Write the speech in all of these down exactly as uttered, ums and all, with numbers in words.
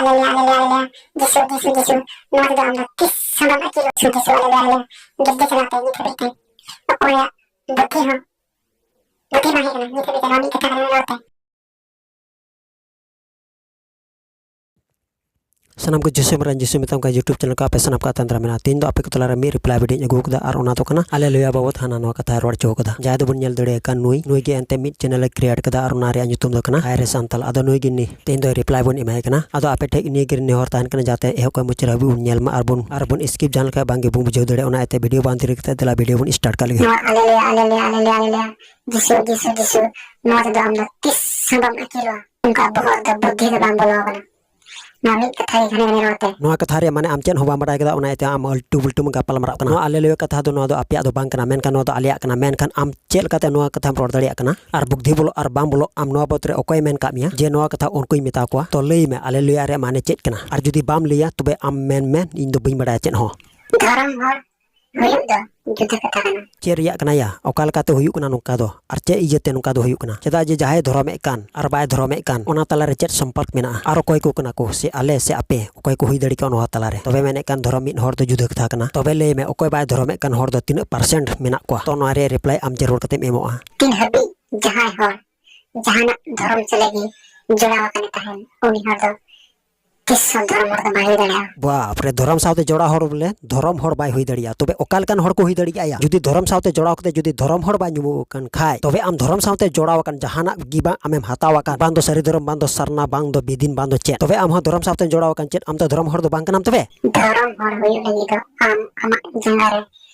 ᱟᱞᱮᱞᱩᱭᱟ, ᱟᱞᱮᱞᱩᱭᱟ, ᱟᱞᱮᱞᱩᱭᱟ, ᱡᱤᱥᱩ, ᱡᱤᱥᱩ, ᱡᱤᱥᱩ, ᱱᱚᱣᱟ ᱛᱮᱫᱚ ᱟᱢ ᱫᱚ ᱛᱤᱥ ᱦᱚᱸ ᱵᱟᱢ ᱟᱹᱠᱤᱞᱚᱜᱼᱟ᱾ ᱡᱤᱥᱩ, ᱡᱤᱥᱩ, ᱟᱞᱮᱞᱩᱭᱟ, ᱟᱞᱮᱞᱩᱭᱟ, ᱜᱤᱨᱡᱟᱹ ᱪᱟᱞᱟᱣ ᱛᱮ ᱱᱤᱛ ᱦᱟᱹᱵᱤᱡ ᱛᱮ ᱚᱠᱚᱭᱟᱜ ᱵᱩᱫᱽᱫᱷᱤ ᱦᱚᱸ, ᱵᱩᱫᱽᱫᱷᱤ ᱵᱟᱝ ᱦᱮᱡ ᱟᱠᱟᱱᱟ, ᱱᱤᱛ ᱦᱟᱹᱵᱤᱡ ᱛᱮ ᱱᱚᱣᱟ ᱢᱤᱫ ᱠᱟᱛᱷᱟ ᱠᱟᱱᱟ, ᱱᱚᱣᱟ ᱛᱮ᱾ ᱥᱟᱱᱟᱢ ᱠᱚ ᱡᱤᱥᱩ ᱢᱟᱨᱟᱝ ᱡᱤᱥᱩ ᱢᱮᱛᱟᱢ ᱠᱟᱱ YouTube channel ᱠᱚ ᱟᱯᱮ ᱥᱟᱱᱟᱢ ᱠᱚ ᱟᱛᱟᱝ ᱫᱟᱨᱟᱢ ᱢᱮᱱᱟᱜᱼᱟ᱾ ᱛᱮᱦᱮᱧ ᱫᱚ ᱟᱯᱮ ᱠᱚ ᱛᱟᱞᱟᱨᱮ ᱢᱤᱫ reply video ᱤᱧ ᱟᱹᱜᱩ ᱟᱠᱟᱫᱟ, ᱟᱨ ᱚᱱᱟ ᱫᱚ ᱠᱟᱱᱟ ᱟᱞᱮᱞᱩᱭᱟ ᱵᱟᱵᱚᱛ ᱦᱟᱱᱟ ᱱᱚᱣᱟ ᱠᱟᱛᱷᱟᱭ ᱨᱚᱲ ᱦᱚᱪᱚ ᱟᱠᱟᱫᱟ᱾ ᱡᱟᱦᱟᱸᱭ ᱫᱚᱵᱚᱱ ᱧᱮᱞ ᱫᱟᱲᱮᱭᱟᱭ ᱠᱟᱱ ᱱᱩᱭ, ᱱᱩᱭ ᱜᱮ ᱮᱱᱛᱮ ᱢᱤᱫ channel ᱮ create ᱠᱟᱫᱟ, ᱟᱨ ᱚᱱᱟ ᱨᱮᱭᱟᱜ ᱧᱩᱛᱩᱢ ᱫᱚ ᱠᱟᱱᱟ ᱦᱟᱭ ᱨᱮ ᱥᱟᱱᱛᱟᱞ᱾ ᱟᱫᱚ ᱱᱩᱭ ᱜᱮ ᱱᱤ-, ᱛᱮᱦᱮᱧ ᱫᱚ reply ᱵᱚᱱ ᱮᱢᱟᱭ ᱠᱟᱱᱟ᱾ ᱟᱫᱚ ᱟᱯᱮ ᱴᱷᱮᱱ ᱱᱤᱭᱟᱹ ᱜᱮ ᱱᱮᱦᱚᱨ ᱛᱟᱦᱮᱱ ᱠᱟᱱᱟ, ᱡᱟᱛᱮ ᱮᱦᱚᱵ ᱠᱷᱚᱱ ᱢᱩᱪᱟᱹᱫ ᱦᱟᱹᱵᱤᱡ ᱵᱚᱱ ᱧᱮᱞ ᱢᱟ, ᱟᱨ ᱵᱚᱱ, ᱟᱨ ᱵᱚᱱ skip ᱡᱟᱦᱟᱸ ᱞᱮᱠᱟ ᱵᱟᱝ ᱜᱮ ᱵᱚᱱ ᱵᱩᱡᱷᱟᱹᱣ ᱫᱟᱲᱮᱭᱟᱜᱼᱟ᱾ ᱚᱱᱟ ᱤᱭᱟᱹᱛᱮ video ᱵᱟᱝ ᱫᱮᱨᱤ ᱠᱟᱛᱮ ᱫᱮᱞᱟ video ᱵᱚᱱ start ᱠᱟᱜ ᱞᱮᱜᱮ᱾ ᱱᱚᱣᱟ ᱟᱞᱮᱞᱩᱭᱟ, ᱟᱞᱮᱞᱩᱭᱟ, ᱟᱞᱮᱞᱩᱭᱟ, ᱟᱞᱮᱞᱩᱭᱟ, ᱡᱤᱥᱩ, ᱡᱤᱥᱩ, ᱡᱤᱥᱩ, ᱱᱚᱣᱟ ᱛᱮᱫᱚ ᱟᱢ ᱫᱚ ᱛᱤᱥ ᱦᱚᱸ ᱵᱟᱢ ᱟᱹᱠᱤᱞᱚᱜᱼᱟ᱾ ᱚᱱᱠᱟ ᱵᱚᱦᱚᱜ ᱨᱮᱫᱚ ᱵᱩᱫᱽᱫᱷᱤ ᱫᱚ ᱵᱟᱝ ᱵᱚᱞᱚ ᱟᱠᱟᱱᱟ᱾ ᱱᱚᱣᱟ ᱢᱤᱫ ᱠᱟᱛᱷᱟ ᱜᱮ ᱜᱷᱟᱱᱮ ᱜᱷᱟᱱᱮ ᱨᱚᱲ ᱛᱮ᱾ ᱱᱚᱣᱟ ᱠᱟᱛᱷᱟ ᱨᱮᱭᱟᱜ ᱢᱟᱱᱮ ᱟᱢ ᱪᱮᱫ ᱦᱚᱸ ᱵᱟᱢ ᱵᱟᱰᱟᱭ ᱠᱟᱫᱟ, ᱚᱱᱟ ᱤᱭᱟᱹᱛᱮ ᱟᱢ ᱟᱹᱞᱴᱩ ᱵᱩᱞᱴᱩᱢ ᱜᱟᱯᱟᱞ ᱢᱟᱨᱟᱜ ᱠᱟᱱᱟ᱾ ᱱᱚᱣᱟ ᱟᱞᱮᱞᱩᱭᱟ ᱠᱟᱛᱷᱟ ᱫᱚ, ᱱᱚᱣᱟ ᱫᱚ ᱟᱯᱮᱭᱟᱜ ᱫᱚ ᱵᱟᱝ ᱠᱟᱱᱟ, ᱢᱮᱱᱠᱷᱟᱱ ᱱᱚᱣᱟ ᱫᱚ ᱟᱞᱮᱭᱟᱜ ᱠᱟᱱᱟ᱾ ᱢᱮᱱᱠᱷᱟᱱ ᱟᱢ ᱪᱮᱫ ᱞᱮᱠᱟᱛᱮ ᱱᱚᱣᱟ ᱠᱟᱛᱷᱟᱢ ᱨᱚᱲ ᱫᱟᱲᱮᱭᱟᱜ ᱠᱟᱱᱟ? ᱟᱨ ᱵᱩᱫᱽᱫᱷᱤ ᱵᱚᱞᱚᱜ ᱟᱨ ᱵᱟᱝ ᱵᱚᱞᱚᱜ, ᱟᱢ ᱱᱚᱣᱟ ᱵᱟᱵᱚᱫ ᱨᱮ ᱚᱠᱚᱭ ᱢᱮᱱ ᱠᱟᱜ ᱢᱮᱭᱟ ᱡᱮ ᱱᱚᱣᱟ ᱠᱟᱛᱷᱟ ᱩᱱᱠᱩᱧ ᱢᱮᱛᱟ ᱠᱚᱣᱟ? ᱛᱚ ᱞᱟᱹᱭ ᱢᱮ, ᱟᱞᱮᱞᱩᱭᱟ ᱨᱮᱭᱟᱜ ᱢᱟᱱᱮ ᱪᱮᱫ ᱠᱟᱱᱟ? ᱟᱨ ᱡᱩᱫᱤ ᱵᱟᱢ ᱞᱟᱹᱭᱟ, ᱛᱚᱵᱮ ᱟᱢ ᱢᱮᱱ ᱢᱮ, ᱤᱧ ᱫᱚ ᱵᱟᱹᱧ ᱵᱟᱰᱟᱭᱟ ᱪᱮᱫ ᱦᱚᱸ᱾ ᱫᱷᱚᱨᱚᱢ ᱦᱚᱲ ᱦᱩᱭᱩᱜ ᱫᱚ ᱡᱩᱫᱟᱹ ᱠᱟᱛᱷᱟ ᱠᱟᱱᱟ᱾ ᱪᱮᱫ ᱨᱮᱭᱟᱜ ᱠᱟᱱᱟ ᱭᱟ? ᱚᱠᱟ ᱞᱮᱠᱟᱛᱮ ᱦᱩᱭᱩᱜ ᱠᱟᱱᱟ ᱱᱚᱝᱠᱟ ᱫᱚ? ᱟᱨ ᱪᱮᱫ ᱤᱭᱟᱹᱛᱮ ᱱᱚᱝᱠᱟ ᱫᱚ ᱦᱩᱭᱩᱜ ᱠᱟᱱᱟ? ᱪᱮᱫᱟᱜ ᱡᱮ ᱡᱟᱦᱟᱸᱭ ᱫᱷᱚᱨᱚᱢᱮᱫ ᱠᱟᱱ ᱟᱨ ᱵᱟᱭ ᱫᱷᱚᱨᱚᱢᱮᱫ ᱠᱟᱱ, ᱚᱱᱟ ᱛᱟᱞᱟᱨᱮ ᱪᱮᱫ ᱥᱚᱢᱯᱚᱨᱠ ᱢᱮᱱᱟᱜᱼᱟ? ᱟᱨ ᱚᱠᱚᱭ ᱠᱚ ᱠᱟᱱᱟ ᱠᱚ, ᱥᱮ ᱟᱞᱮ ᱥᱮ ᱟᱯᱮ, ᱚᱠᱚᱭ ᱠᱚ ᱦᱩᱭ ᱫᱟᱲᱮ ᱠᱟᱜᱼᱟ ᱱᱚᱣᱟ ᱛᱟᱞᱟᱨᱮ? ᱛᱚᱵᱮ ᱢᱮᱱᱮᱫ ᱠᱟᱱ ᱫᱷᱚᱨᱚᱢ ᱢᱤᱫ ᱦᱚᱲ ᱫᱚ ᱡᱩᱫᱟᱹ ᱠᱟᱛᱷᱟ ᱠᱟᱱᱟ᱾ ᱛᱚᱵᱮ ᱞᱟᱹᱭ ᱢᱮ, ᱚᱠᱚᱭ ᱵᱟᱭ ᱫᱷᱚᱨᱚᱢᱮᱫ ᱠᱟᱱ ᱦᱚᱲ ᱫᱚ ᱛᱤᱱᱟᱹᱜ percent ᱢᱮᱱᱟᱜ ᱠᱚᱣᱟ? ᱛᱚ ᱱᱚᱣᱟ ᱨᱮ reply ᱟᱢ ᱡᱟᱹᱨᱩᱲ ᱠᱟᱛᱮᱢ ᱮᱢᱚᱜᱼᱟ᱾ ᱛᱤᱱ ᱦᱟᱹᱵᱤᱡ ᱡᱟᱦᱟᱸᱭ ᱦᱚᱲ ᱡᱟᱦᱟᱱᱟᱜ ᱫᱷᱚᱨᱚᱢ ᱥᱟᱞᱟᱜ ᱜᱮ ᱡᱚᱲᱟᱣ ᱟᱠᱟᱱᱮ ᱛᱟᱦᱮᱱ, ᱩᱱᱤ ᱦᱚᱲ ᱫᱚ ᱛᱤᱥ ᱦᱚᱸ ᱫᱷᱚᱨᱚᱢ ᱦᱚᱲ ᱫᱚ ᱵᱟᱭ ᱦᱩᱭ ᱫᱟᱲᱮᱭᱟᱜᱼᱟ᱾ ᱵᱟᱯ ᱨᱮ, ᱫᱷᱚᱨᱚᱢ ᱥᱟᱶᱛᱮ ᱡᱚᱲᱟᱣ ᱦᱚᱲ ᱵᱚᱞᱮ ᱫᱷᱚᱨᱚᱢ ᱦᱚᱲ ᱵᱟᱭ ᱦᱩᱭ ᱫᱟᱲᱮᱭᱟᱜᱼᱟ᱾ ᱛᱚᱵᱮ ᱚᱠᱟ ᱞᱮᱠᱟᱱ ᱦᱚᱲ ᱠᱚ ᱦᱩᱭ ᱫᱟᱲᱮᱭᱟᱜᱼᱟ ᱭᱟ? ᱡᱩᱫᱤ ᱫᱷᱚᱨᱚᱢ ᱥᱟᱶᱛᱮ ᱡᱚᱲᱟᱣ ᱠᱟᱛᱮ ᱡᱩᱫᱤ ᱫᱷᱚᱨᱚᱢ ᱦᱚᱲ ᱵᱟᱭ ᱧᱩᱢᱩᱜ ᱠᱟᱱ ᱠᱷᱟᱡ, ᱛᱚᱵᱮ ᱟᱢ ᱫᱷᱚᱨᱚᱢ ᱥᱟᱶᱛᱮ ᱡᱚᱲᱟᱣ ᱟᱠᱟᱱ ᱡᱟᱦᱟᱱᱟᱜ ᱜᱮ ᱵᱟᱝ ᱟᱢᱮᱢ ᱦᱟᱛᱟᱣ ᱟᱠᱟᱱ, ᱵᱟᱝ ᱫᱚ ᱥᱟᱹᱨᱤ ᱫᱷᱚᱨᱚᱢ, ᱵᱟᱝ ᱫᱚ ᱥᱟᱨᱱᱟ, ᱵᱟᱝ ᱫᱚ ᱵᱤᱫᱤᱱ, ᱵᱟᱝ ᱫᱚ ᱪᱮᱫ, ᱛᱚᱵᱮ ᱟᱢ ᱦᱚᱸ ᱫᱷᱚᱨᱚᱢ ᱥᱟᱶᱛᱮ ᱡᱚᱲᱟᱣ ᱟᱠᱟᱱ ᱪᱮᱫ ᱟᱢ ᱫᱚ ᱫᱷᱚᱨᱚᱢ ᱦᱚᱲ ᱦᱩᱭᱩᱜ ᱞᱟᱹᱜᱤᱫ ᱫᱚ ᱟᱢ ᱟᱢᱟᱜ ᱡᱟᱸᱜᱟ ᱨᱮ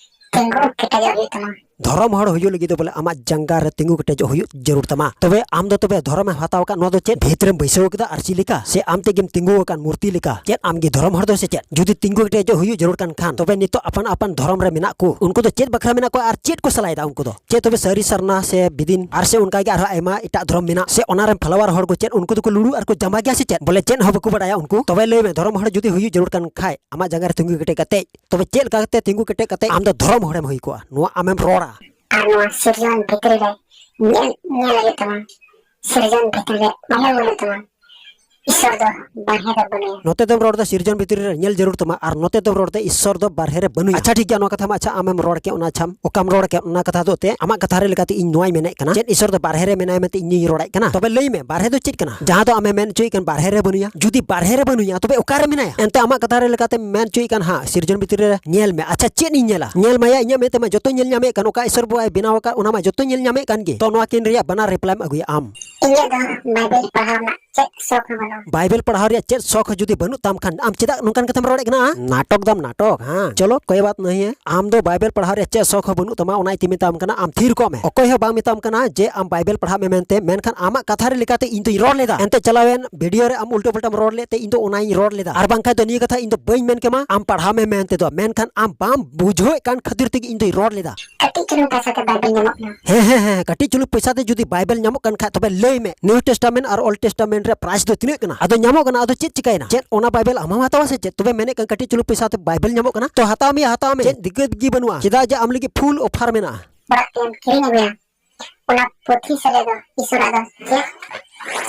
ᱛᱤᱸᱜᱩ ᱠᱮᱴᱮᱡᱚᱜ ᱦᱩᱭᱩᱜ ᱛᱟᱢᱟ᱾ ᱫᱷᱚᱨᱚᱢ ᱦᱚᱲ ᱦᱩᱭᱩᱜ ᱞᱟᱹᱜᱤᱫ ᱫᱚ ᱵᱚᱞᱮ ᱟᱢᱟᱜ ᱡᱟᱸᱜᱟ ᱨᱮ ᱛᱤᱸᱜᱩ ᱠᱮᱴᱮᱡᱚᱜ ᱦᱩᱭᱩᱜ ᱡᱟᱹᱨᱩᱲ ᱛᱟᱢᱟ᱾ ᱛᱚᱵᱮ ᱟᱢ ᱫᱚ ᱛᱚᱵᱮ ᱫᱷᱚᱨᱚᱢ ᱮᱢ ᱦᱟᱛᱟᱣ ᱟᱠᱟᱫ, ᱱᱚᱣᱟ ᱫᱚ ᱪᱮᱫ ᱵᱷᱤᱛ ᱨᱮᱢ ᱵᱟᱹᱭᱥᱟᱹᱣ ᱟᱠᱟᱫᱟ ᱟᱨᱥᱤ ᱞᱮᱠᱟ, ᱥᱮ ᱟᱢ ᱛᱮᱜᱮᱢ ᱛᱤᱸᱜᱩ ᱟᱠᱟᱱ ᱢᱩᱨᱛᱤ ᱞᱮᱠᱟ? ᱪᱮᱫ ᱟᱢ ᱜᱮ ᱫᱷᱚᱨᱚᱢ ᱦᱚᱲ ᱫᱚ ᱥᱮ ᱪᱮᱫ? ᱡᱩᱫᱤ ᱛᱤᱸᱜᱩ ᱠᱮᱴᱮᱡᱚᱜ ᱦᱩᱭᱩᱜ ᱡᱟᱹᱨᱩᱲ ᱠᱟᱱ ᱠᱷᱟᱱ, ᱛᱚᱵᱮ ᱱᱤᱛᱚᱜ ᱟᱯᱟᱱ ᱟᱯᱟᱱ ᱫᱷᱚᱨᱚᱢ ᱨᱮ ᱢᱮᱱᱟᱜ ᱠᱚ, ᱩᱱᱠᱩ ᱫᱚ ᱪᱮᱫ ᱵᱟᱠᱷᱨᱟ ᱢᱮᱱᱟᱜ ᱠᱚᱣᱟ ᱟᱨ ᱪᱮᱫ ᱠᱚ ᱥᱟᱞᱟᱭᱮᱫᱟ ᱩᱱᱠᱩ ᱫᱚ? ᱪᱮᱫ ᱛᱚᱵᱮ ᱥᱟᱹᱨᱤ ᱥᱟᱨᱱᱟ ᱥᱮ ᱵᱤᱫᱤᱱ ᱟᱨ ᱥᱮ ᱚᱱᱠᱟ ᱜᱮ ᱟᱨᱦᱚᱸ ᱟᱭᱢᱟ ᱮᱴᱟᱜ ᱫᱷᱚᱨᱚᱢ ᱢᱮᱱᱟᱜ, ᱥᱮ ᱚᱱᱟ ᱨᱮᱱ follower ᱦᱚᱲ ᱠᱚ ᱪᱮᱫ ᱩᱱᱠᱩ ᱫᱚᱠᱚ ᱞᱩᱲᱩ ᱟᱨ ᱠᱚ ᱡᱟᱢᱟ ᱜᱮᱭᱟ ᱥᱮ ᱪᱮᱫ? ᱵᱚᱞᱮ ᱪᱮᱫ ᱦᱚᱸ ᱵᱟᱠᱚ ᱵᱟᱰᱟᱭᱟ ᱩᱱᱠᱩ? ᱛᱚᱵᱮ ᱞᱟᱹᱭ ᱢᱮ, ᱫᱷᱚᱨᱚᱢ ᱦᱚᱲ ᱡᱩᱫᱤ ᱦᱩᱭᱩᱜ ᱡᱟᱹᱨᱩᱲ ᱠᱟᱱ ᱠᱷᱟᱡ, ᱟᱢᱟᱜ ᱡᱟᱸᱜᱟ ᱨᱮ ᱛᱤᱸᱜᱩ ᱠᱮᱴᱮᱡ ᱠᱟᱛᱮ, ᱛᱚᱵᱮ ᱪᱮᱫ ᱞᱮᱠᱟ ᱠᱟᱛᱮ ᱛᱤᱸᱜᱩ ᱠᱮᱴᱮᱡ ᱠᱟᱛᱮ ᱟᱢ ᱫᱚ ᱫᱷᱚᱨᱚᱢ ᱦᱚᱲᱮᱢ ᱦᱩᱭ ᱠᱚᱜᱼᱟ? ᱱᱚᱣᱟ ᱟᱢᱮᱢ ᱨᱚᱲᱟ᱾ ᱟᱨ ᱱᱚᱣᱟ ᱥᱤᱨᱡᱚᱱ ᱵᱷᱤᱛᱨᱤ ᱨᱮ ᱧᱮᱞ, ᱧᱮᱞ ᱦᱩᱭᱩᱜ ᱛᱟᱢᱟ, ᱥᱤᱨᱡᱚᱱ ᱵᱷᱤᱛᱨᱤ ᱨᱮ ᱩᱭᱦᱟᱹᱨ ᱦᱩᱭᱩᱜ ᱛᱟᱢᱟ, ᱤᱥᱥᱚᱨ ᱫᱚ ᱵᱟᱨᱦᱮ ᱨᱮ ᱵᱟᱹᱱᱩᱭᱟ᱾ ᱱᱚᱛᱮ ᱫᱚᱢ ᱨᱚᱲ ᱫᱟ ᱥᱤᱨᱡᱚᱱ ᱵᱷᱤᱛᱨᱤ ᱨᱮ ᱧᱮᱞ ᱡᱟᱹᱨᱩᱲ ᱛᱟᱢᱟ, ᱟᱨ ᱱᱚᱛᱮ ᱫᱚᱢ ᱨᱚᱲ ᱫᱟ ᱤᱥᱥᱚᱨ ᱫᱚ ᱵᱟᱨᱦᱮ ᱨᱮ ᱵᱟᱹᱱᱩᱭᱟ᱾ ᱟᱪᱪᱷᱟ, ᱴᱷᱤᱠ ᱜᱮᱭᱟ, ᱱᱚᱣᱟ ᱠᱟᱛᱷᱟ ᱢᱟ, ᱟᱪᱪᱷᱟ, ᱟᱢᱮᱢ ᱨᱚᱲ ᱠᱮᱫ, ᱚᱱᱟ ᱟᱪᱪᱷᱟ, ᱚᱠᱟᱢ ᱨᱚᱲ ᱠᱮᱫ, ᱚᱱᱟ ᱠᱟᱛᱷᱟ ᱫᱚ ᱛᱮ ᱟᱢᱟᱜ ᱠᱟᱛᱷᱟ ᱨᱮ ᱞᱮᱠᱟᱛᱮ ᱤᱧ ᱱᱚᱣᱟᱧ ᱢᱮᱱᱮᱫ ᱠᱟᱱᱟ, ᱪᱮᱫ ᱤᱥᱥᱚᱨ ᱫᱚ ᱵᱟᱨᱦᱮ ᱨᱮ ᱢᱮᱱᱟᱭᱟ ᱢᱮᱱᱛᱮ ᱤᱧᱤᱧ ᱨᱚᱲᱮᱫ ᱠᱟᱱᱟ? ᱛᱚᱵᱮ ᱞᱟᱹᱭ ᱢᱮ, ᱵᱟᱨᱦᱮ ᱫᱚ ᱪᱮᱫ ᱠᱟᱱᱟ? ᱡᱟᱦᱟᱸ ᱫᱚ ᱟᱢᱮᱢ ᱢᱮᱱ ᱦᱚᱪᱚᱭᱮᱫ ᱠᱟᱱ ᱵᱟᱨᱦᱮ ᱨᱮ ᱵᱟᱹᱱᱩᱭᱟ, ᱡᱩᱫᱤ ᱵᱟᱨᱦᱮ ᱨᱮ ᱵᱟᱹᱱᱩᱭᱟ, ᱛᱚᱵᱮ ᱚᱠᱟᱨᱮ ᱢᱮᱱᱟᱭᱟ? ᱮᱱᱛᱮ ᱟᱢᱟᱜ ᱠᱟᱛᱷᱟ ᱨᱮ ᱞᱮᱠᱟᱛᱮᱢ ᱢᱮᱱ ᱦᱚᱪᱚᱭᱮᱫ ᱠᱟᱱ, ᱦᱟᱸ, ᱥᱤᱨᱡᱚᱱ ᱵᱷᱤᱛᱨᱤ ᱨᱮ ᱧᱮᱞ ᱢᱮ᱾ ᱟᱪᱪᱷᱟ, ᱪᱮᱫ ᱤᱧ ᱧᱮᱞᱟ? ᱧᱮᱞ ᱢᱟᱭᱟ, ᱤᱧᱟᱹᱜ ᱢᱮᱫ ᱛᱮᱢᱟ ᱡᱚᱛᱚᱧ ᱧᱮᱞ ᱧᱟᱢᱮᱫ ᱠᱟᱱ, ᱚᱠᱟ ᱤᱥᱥᱚᱨ ᱵᱟᱵᱟᱭ ᱵᱮᱱᱟᱣ ᱟᱠᱟᱫ, ᱚᱱᱟ ᱢᱟ ᱡᱚᱛᱚᱧ ᱧᱮᱞ ᱧᱟᱢᱮᱫ ᱠᱟᱱ ᱜᱮ᱾ ᱛᱚ ᱱᱚᱣᱟ ᱠᱤᱱ ᱨᱮᱭᱟᱜ ᱵᱟᱱᱟᱨ ᱨᱤᱯᱞᱟᱭᱢ ᱟᱹᱜᱩᱭᱟ ᱟᱢ᱾ ᱤᱧᱟᱹᱜ ᱫᱚ ᱵᱟᱭᱵᱮᱞ ᱯᱟᱲᱦᱟᱣ ᱨᱮᱱᱟᱜ ᱪᱮᱫ ᱥᱚᱠ ᱦᱚᱸ ᱵᱟᱹᱱᱩᱜᱼᱟ᱾ ᱵᱟᱭᱵᱮᱞ ᱯᱟᱲᱦᱟᱣ ᱨᱮᱭᱟᱜ ᱪᱮᱫ ᱥᱚᱠ ᱦᱚᱸ ᱡᱩᱫᱤ ᱵᱟᱹᱱᱩᱜ ᱛᱟᱢ ᱠᱷᱟᱱ, ᱟᱢ ᱪᱮᱫᱟᱜ ᱱᱚᱝᱠᱟᱱ ᱠᱟᱛᱷᱟᱢ ᱨᱚᱲᱮᱫ ᱠᱟᱱᱟ? ᱦᱟᱸ? ᱱᱟᱴᱚᱠ ᱫᱟᱢ ᱱᱟᱴᱚᱠ, ᱦᱟᱸ? ᱪᱚᱞᱚ, ᱠᱚᱭ ᱵᱟᱛ ᱱᱟᱦᱤ ᱦᱟᱭ᱾ ᱟᱢ ᱫᱚ ᱵᱟᱭᱵᱮᱞ ᱯᱟᱲᱦᱟᱣ ᱨᱮᱭᱟᱜ ᱪᱮᱫ ᱥᱚᱠ ᱦᱚᱸ ᱵᱟᱹᱱᱩᱜ ᱛᱟᱢᱟ, ᱚᱱᱟ ᱤᱧ ᱢᱮᱛᱟᱢ ᱠᱟᱱᱟ, ᱟᱢ ᱛᱷᱤᱨ ᱠᱚᱜ ᱢᱮ᱾ ᱚᱠᱚᱭ ᱦᱚᱸ ᱵᱟᱝ ᱢᱮᱛᱟᱢ ᱠᱟᱱᱟ ᱡᱮ ᱟᱢ ᱵᱟᱭᱵᱮᱞ ᱯᱟᱲᱦᱟᱜ ᱢᱮ ᱢᱮᱱᱛᱮ, ᱢᱮᱱᱠᱷᱟᱱ ᱟᱢᱟᱜ ᱠᱟᱛᱷᱟ ᱨᱮ ᱞᱮᱠᱟᱛᱮ ᱤᱧ ᱫᱚᱧ ᱨᱚᱲ ᱞᱮᱫᱟ᱾ ᱮᱱᱛᱮ ᱪᱟᱞᱟᱣᱮᱱ ᱵᱷᱤᱰᱤᱭᱳ ᱨᱮ ᱟᱢ ᱩᱞᱴᱟᱹ ᱯᱟᱞᱴᱟᱢ ᱨᱚᱲ ᱞᱮᱫ ᱛᱮ ᱤᱧ ᱫᱚ ᱚᱱᱟᱧ ᱨᱚᱲ ᱞᱮᱫᱟ᱾ ᱟᱨ ᱵᱟᱝᱠᱷᱟᱱ ᱫᱚ ᱱᱤᱭᱟᱹ ᱠᱟᱛᱷᱟ ᱤᱧ ᱫᱚ ᱵᱟᱹᱧ ᱢᱮᱱ ᱠᱮᱢᱟ, ᱟᱢ ᱯᱟᱲᱦᱟᱣ ᱢᱮ ᱢᱮᱱ ᱛᱮᱫᱚ, ᱢᱮᱱᱠᱷᱟᱱ ᱟᱢ ᱵᱟᱢ ᱵᱩᱡᱷᱟᱹᱣᱮᱫ ᱠᱟᱱ ᱠᱷᱟᱹᱛᱤᱨ ᱛᱮᱜᱮ ᱤᱧ ᱫᱚᱧ ᱨᱚᱲ ᱞᱮᱫᱟ᱾ ᱠᱟᱹᱴᱤᱡ ᱪᱩᱞᱩᱝ ᱯᱚᱭᱥᱟ ᱛᱮ ᱵᱟᱭᱵᱮᱞ ᱧᱟᱢᱚᱜ ᱠᱟᱱᱟ᱾ ᱦᱮᱸ, ᱦᱮᱸ, ᱦᱮᱸ, ᱠᱟᱹᱴᱤᱡ ᱪᱩᱞᱩᱝ ᱯᱚᱭᱥᱟ ᱛᱮ ᱡᱩᱫᱤ ᱵᱟᱭᱵᱮᱞ ᱧᱟᱢᱚᱜ ᱠᱟᱱ ᱠᱷᱟᱡ, ᱛᱚᱵᱮ ᱞᱟᱹᱭ ᱢᱮ, ᱱᱤᱭᱩ ᱴᱮᱥᱴᱟᱢᱮᱱᱴ ᱟᱨ ᱳᱞᱰ ᱴᱮᱥᱴᱟᱢᱮᱱᱴ ᱨᱮ ᱯᱨᱟᱭᱤᱥ ᱫᱚ ᱛᱤᱱᱟᱹᱜ ᱠᱟᱱᱟ? ᱟᱫᱚ ᱧᱟᱢᱚᱜ ᱠᱟᱱᱟ, ᱟᱫᱚ ᱪᱮᱫ ᱪᱤᱠᱟᱹᱭᱮᱱᱟ? ᱪᱮᱫ ᱚᱱᱟ ᱵᱟᱭᱵᱮᱞ ᱟᱢ ᱦᱚᱸᱢ ᱦᱟᱛᱟᱣᱟ ᱥᱮ ᱪᱮᱫ? ᱛᱚᱵᱮ ᱢᱮᱱᱮᱫ ᱠᱟᱱ ᱠᱟᱹᱴᱤᱡ ᱪᱩᱞᱩᱝ ᱯᱚᱭᱥᱟ ᱛᱮ ᱵᱟᱭᱵᱮᱞ ᱧᱟᱢᱚᱜ ᱠᱟᱱᱟ, ᱛᱚ ᱦᱟᱛᱟᱣ ᱢᱮᱭᱟ, ᱦᱟᱛᱟᱣ ᱢᱮ᱾ ᱪᱮᱫ ᱫᱤᱠᱠᱟᱹᱛ ᱜᱮ ᱵᱟᱹᱱᱩᱜᱼᱟ, ᱪᱮᱫᱟᱜ ᱡᱮ ᱟᱢ ᱞᱟᱹᱜᱤᱫ ᱯᱷᱩᱞ ᱚᱯᱷᱟᱨ ᱢᱮᱱᱟᱜᱼᱟ᱾ ᱚᱲᱟᱜ ᱛᱮᱢ ᱠᱤᱨᱤᱧ ᱟᱹᱜᱩᱭᱟ, ᱚᱱᱟ ᱯᱩᱛᱷᱤ ᱥᱟᱞᱟᱜ ᱫᱚ ᱤᱥᱚᱨᱟᱜ ᱫᱚ ᱪᱮᱫ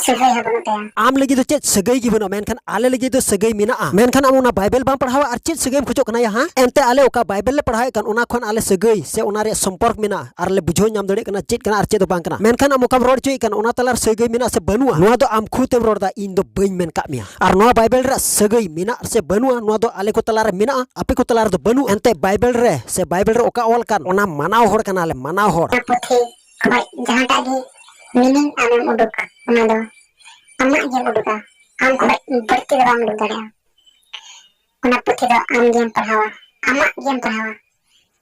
ᱥᱟᱹᱜᱟᱹᱭ ᱦᱚᱸ ᱵᱟᱹᱱᱩᱜ ᱛᱟᱭᱟ᱾ ᱟᱢ ᱞᱟᱹᱜᱤᱫ ᱫᱚ ᱪᱮᱫ ᱥᱟᱹᱜᱟᱹᱭ ᱜᱮ ᱵᱟᱹᱱᱩᱜᱼᱟ, ᱢᱮᱱᱠᱷᱟᱱ ᱟᱞᱮ ᱞᱟᱹᱜᱤᱫ ᱫᱚ ᱥᱟᱹᱜᱟᱹᱭ ᱢᱮᱱᱟᱜᱼᱟ᱾ ᱢᱮᱱᱠᱷᱟᱱ ᱟᱢ ᱚᱱᱟ ᱵᱟᱭᱵᱮᱞ ᱵᱟᱢ ᱯᱟᱲᱦᱟᱣᱟ ᱟᱨ ᱪᱮᱫ ᱥᱟᱹᱜᱟᱹᱭ ᱮᱢ ᱠᱷᱚᱡᱚᱜ ᱠᱟᱱᱟ ᱭᱟ, ᱦᱟᱸ? ᱮᱱᱛᱮ ᱟᱞᱮ ᱚᱠᱟ ᱵᱟᱭᱵᱮᱞ ᱞᱮ ᱯᱟᱲᱦᱟᱣᱮᱫ ᱠᱟᱱ, ᱚᱱᱟ ᱠᱷᱚᱱ ᱟᱞᱮ ᱥᱟᱹᱜᱟᱹᱭ ᱥᱮ ᱚᱱᱟ ᱨᱮᱭᱟᱜ ᱥᱚᱢᱯᱚᱨᱠ ᱢᱮᱱᱟᱜᱼᱟ ᱟᱨ ᱞᱮ ᱵᱩᱡᱷᱟᱹᱣ ᱧᱟᱢ ᱫᱟᱲᱮᱭᱟᱜ ᱠᱟᱱᱟ ᱪᱮᱫ ᱠᱟᱱᱟ ᱟᱨ ᱪᱮᱫ ᱫᱚ ᱵᱟᱝ ᱠᱟᱱᱟ᱾ ᱢᱮᱱᱠᱷᱟᱱ ᱟᱢ ᱚᱠᱟᱢ ᱨᱚᱲ ᱦᱚᱪᱚᱭᱮᱫ ᱠᱟᱱ, ᱚᱱᱟ ᱛᱟᱞᱟᱨᱮ ᱥᱟᱹᱜᱟᱹᱭ ᱢᱮᱱᱟᱜᱼᱟ ᱥᱮ ᱵᱟᱹᱱᱩᱜᱼᱟ, ᱱᱚᱣᱟ ᱫᱚ ᱟᱢ ᱠᱷᱩᱫ ᱮᱢ ᱨᱚᱲ ᱮᱫᱟ, ᱤᱧ ᱫᱚ ᱵᱟᱹᱧ ᱢᱮᱱ ᱠᱟᱜ ᱢᱮᱭᱟ᱾ ᱟᱨ ᱱᱚᱣᱟ ᱵᱟᱭᱵᱮᱞ ᱨᱮᱭᱟᱜ ᱥᱟᱹᱜᱟᱹᱭ ᱢᱮᱱᱟᱜ ᱥᱮ ᱵᱟᱹᱱᱩᱜᱼᱟ, ᱱᱚᱣᱟ ᱫᱚ ᱟᱞᱮ ᱠᱚ ᱛᱟᱞᱟᱨᱮ ᱢᱮᱱᱟᱜᱼᱟ, ᱟᱯᱮ ᱠᱚ ᱛᱟᱞᱟᱨᱮ ᱫᱚ ᱵᱟᱹᱱᱩᱜᱼᱟ᱾ ᱮᱱᱛᱮ ᱵᱟᱭᱵᱮᱞ ᱨᱮ ᱥᱮ ᱵᱟᱭᱵᱮᱞ ᱨᱮ ᱚᱠᱟ ᱚᱞ ᱠᱟᱱ, ᱚᱱᱟ ᱢᱟᱱᱟᱣ ᱦᱚᱲ ᱠᱟᱱᱟᱞᱮ, ᱢᱟᱱᱟᱣ ᱦᱚᱲ᱾ ᱚᱱᱟ ᱯᱩᱛᱷᱤ ᱠᱷᱚᱡ ᱡᱟᱦᱟᱸᱴᱟᱜ ᱜᱮ ᱢᱤᱱᱤᱝ ᱟᱢᱮᱢ ᱩᱰᱩᱠᱟ, ᱚᱱᱟ ᱫᱚ ᱟᱢᱟᱜ ᱜᱮᱢ ᱩᱰᱩᱠᱟ, ᱟᱢ ᱠᱷᱚᱡ ᱵᱟᱹᱲᱛᱤ ᱫᱚ ᱵᱟᱢ ᱩᱰᱩᱠ ᱫᱟᱲᱮᱭᱟᱜᱼᱟ᱾ ᱚᱱᱟ ᱯᱩᱛᱷᱤ ᱫᱚ ᱟᱢ ᱜᱮᱢ ᱯᱟᱲᱦᱟᱣᱟ, ᱟᱢᱟᱜ ᱜᱮᱢ ᱯᱟᱲᱦᱟᱣᱟ,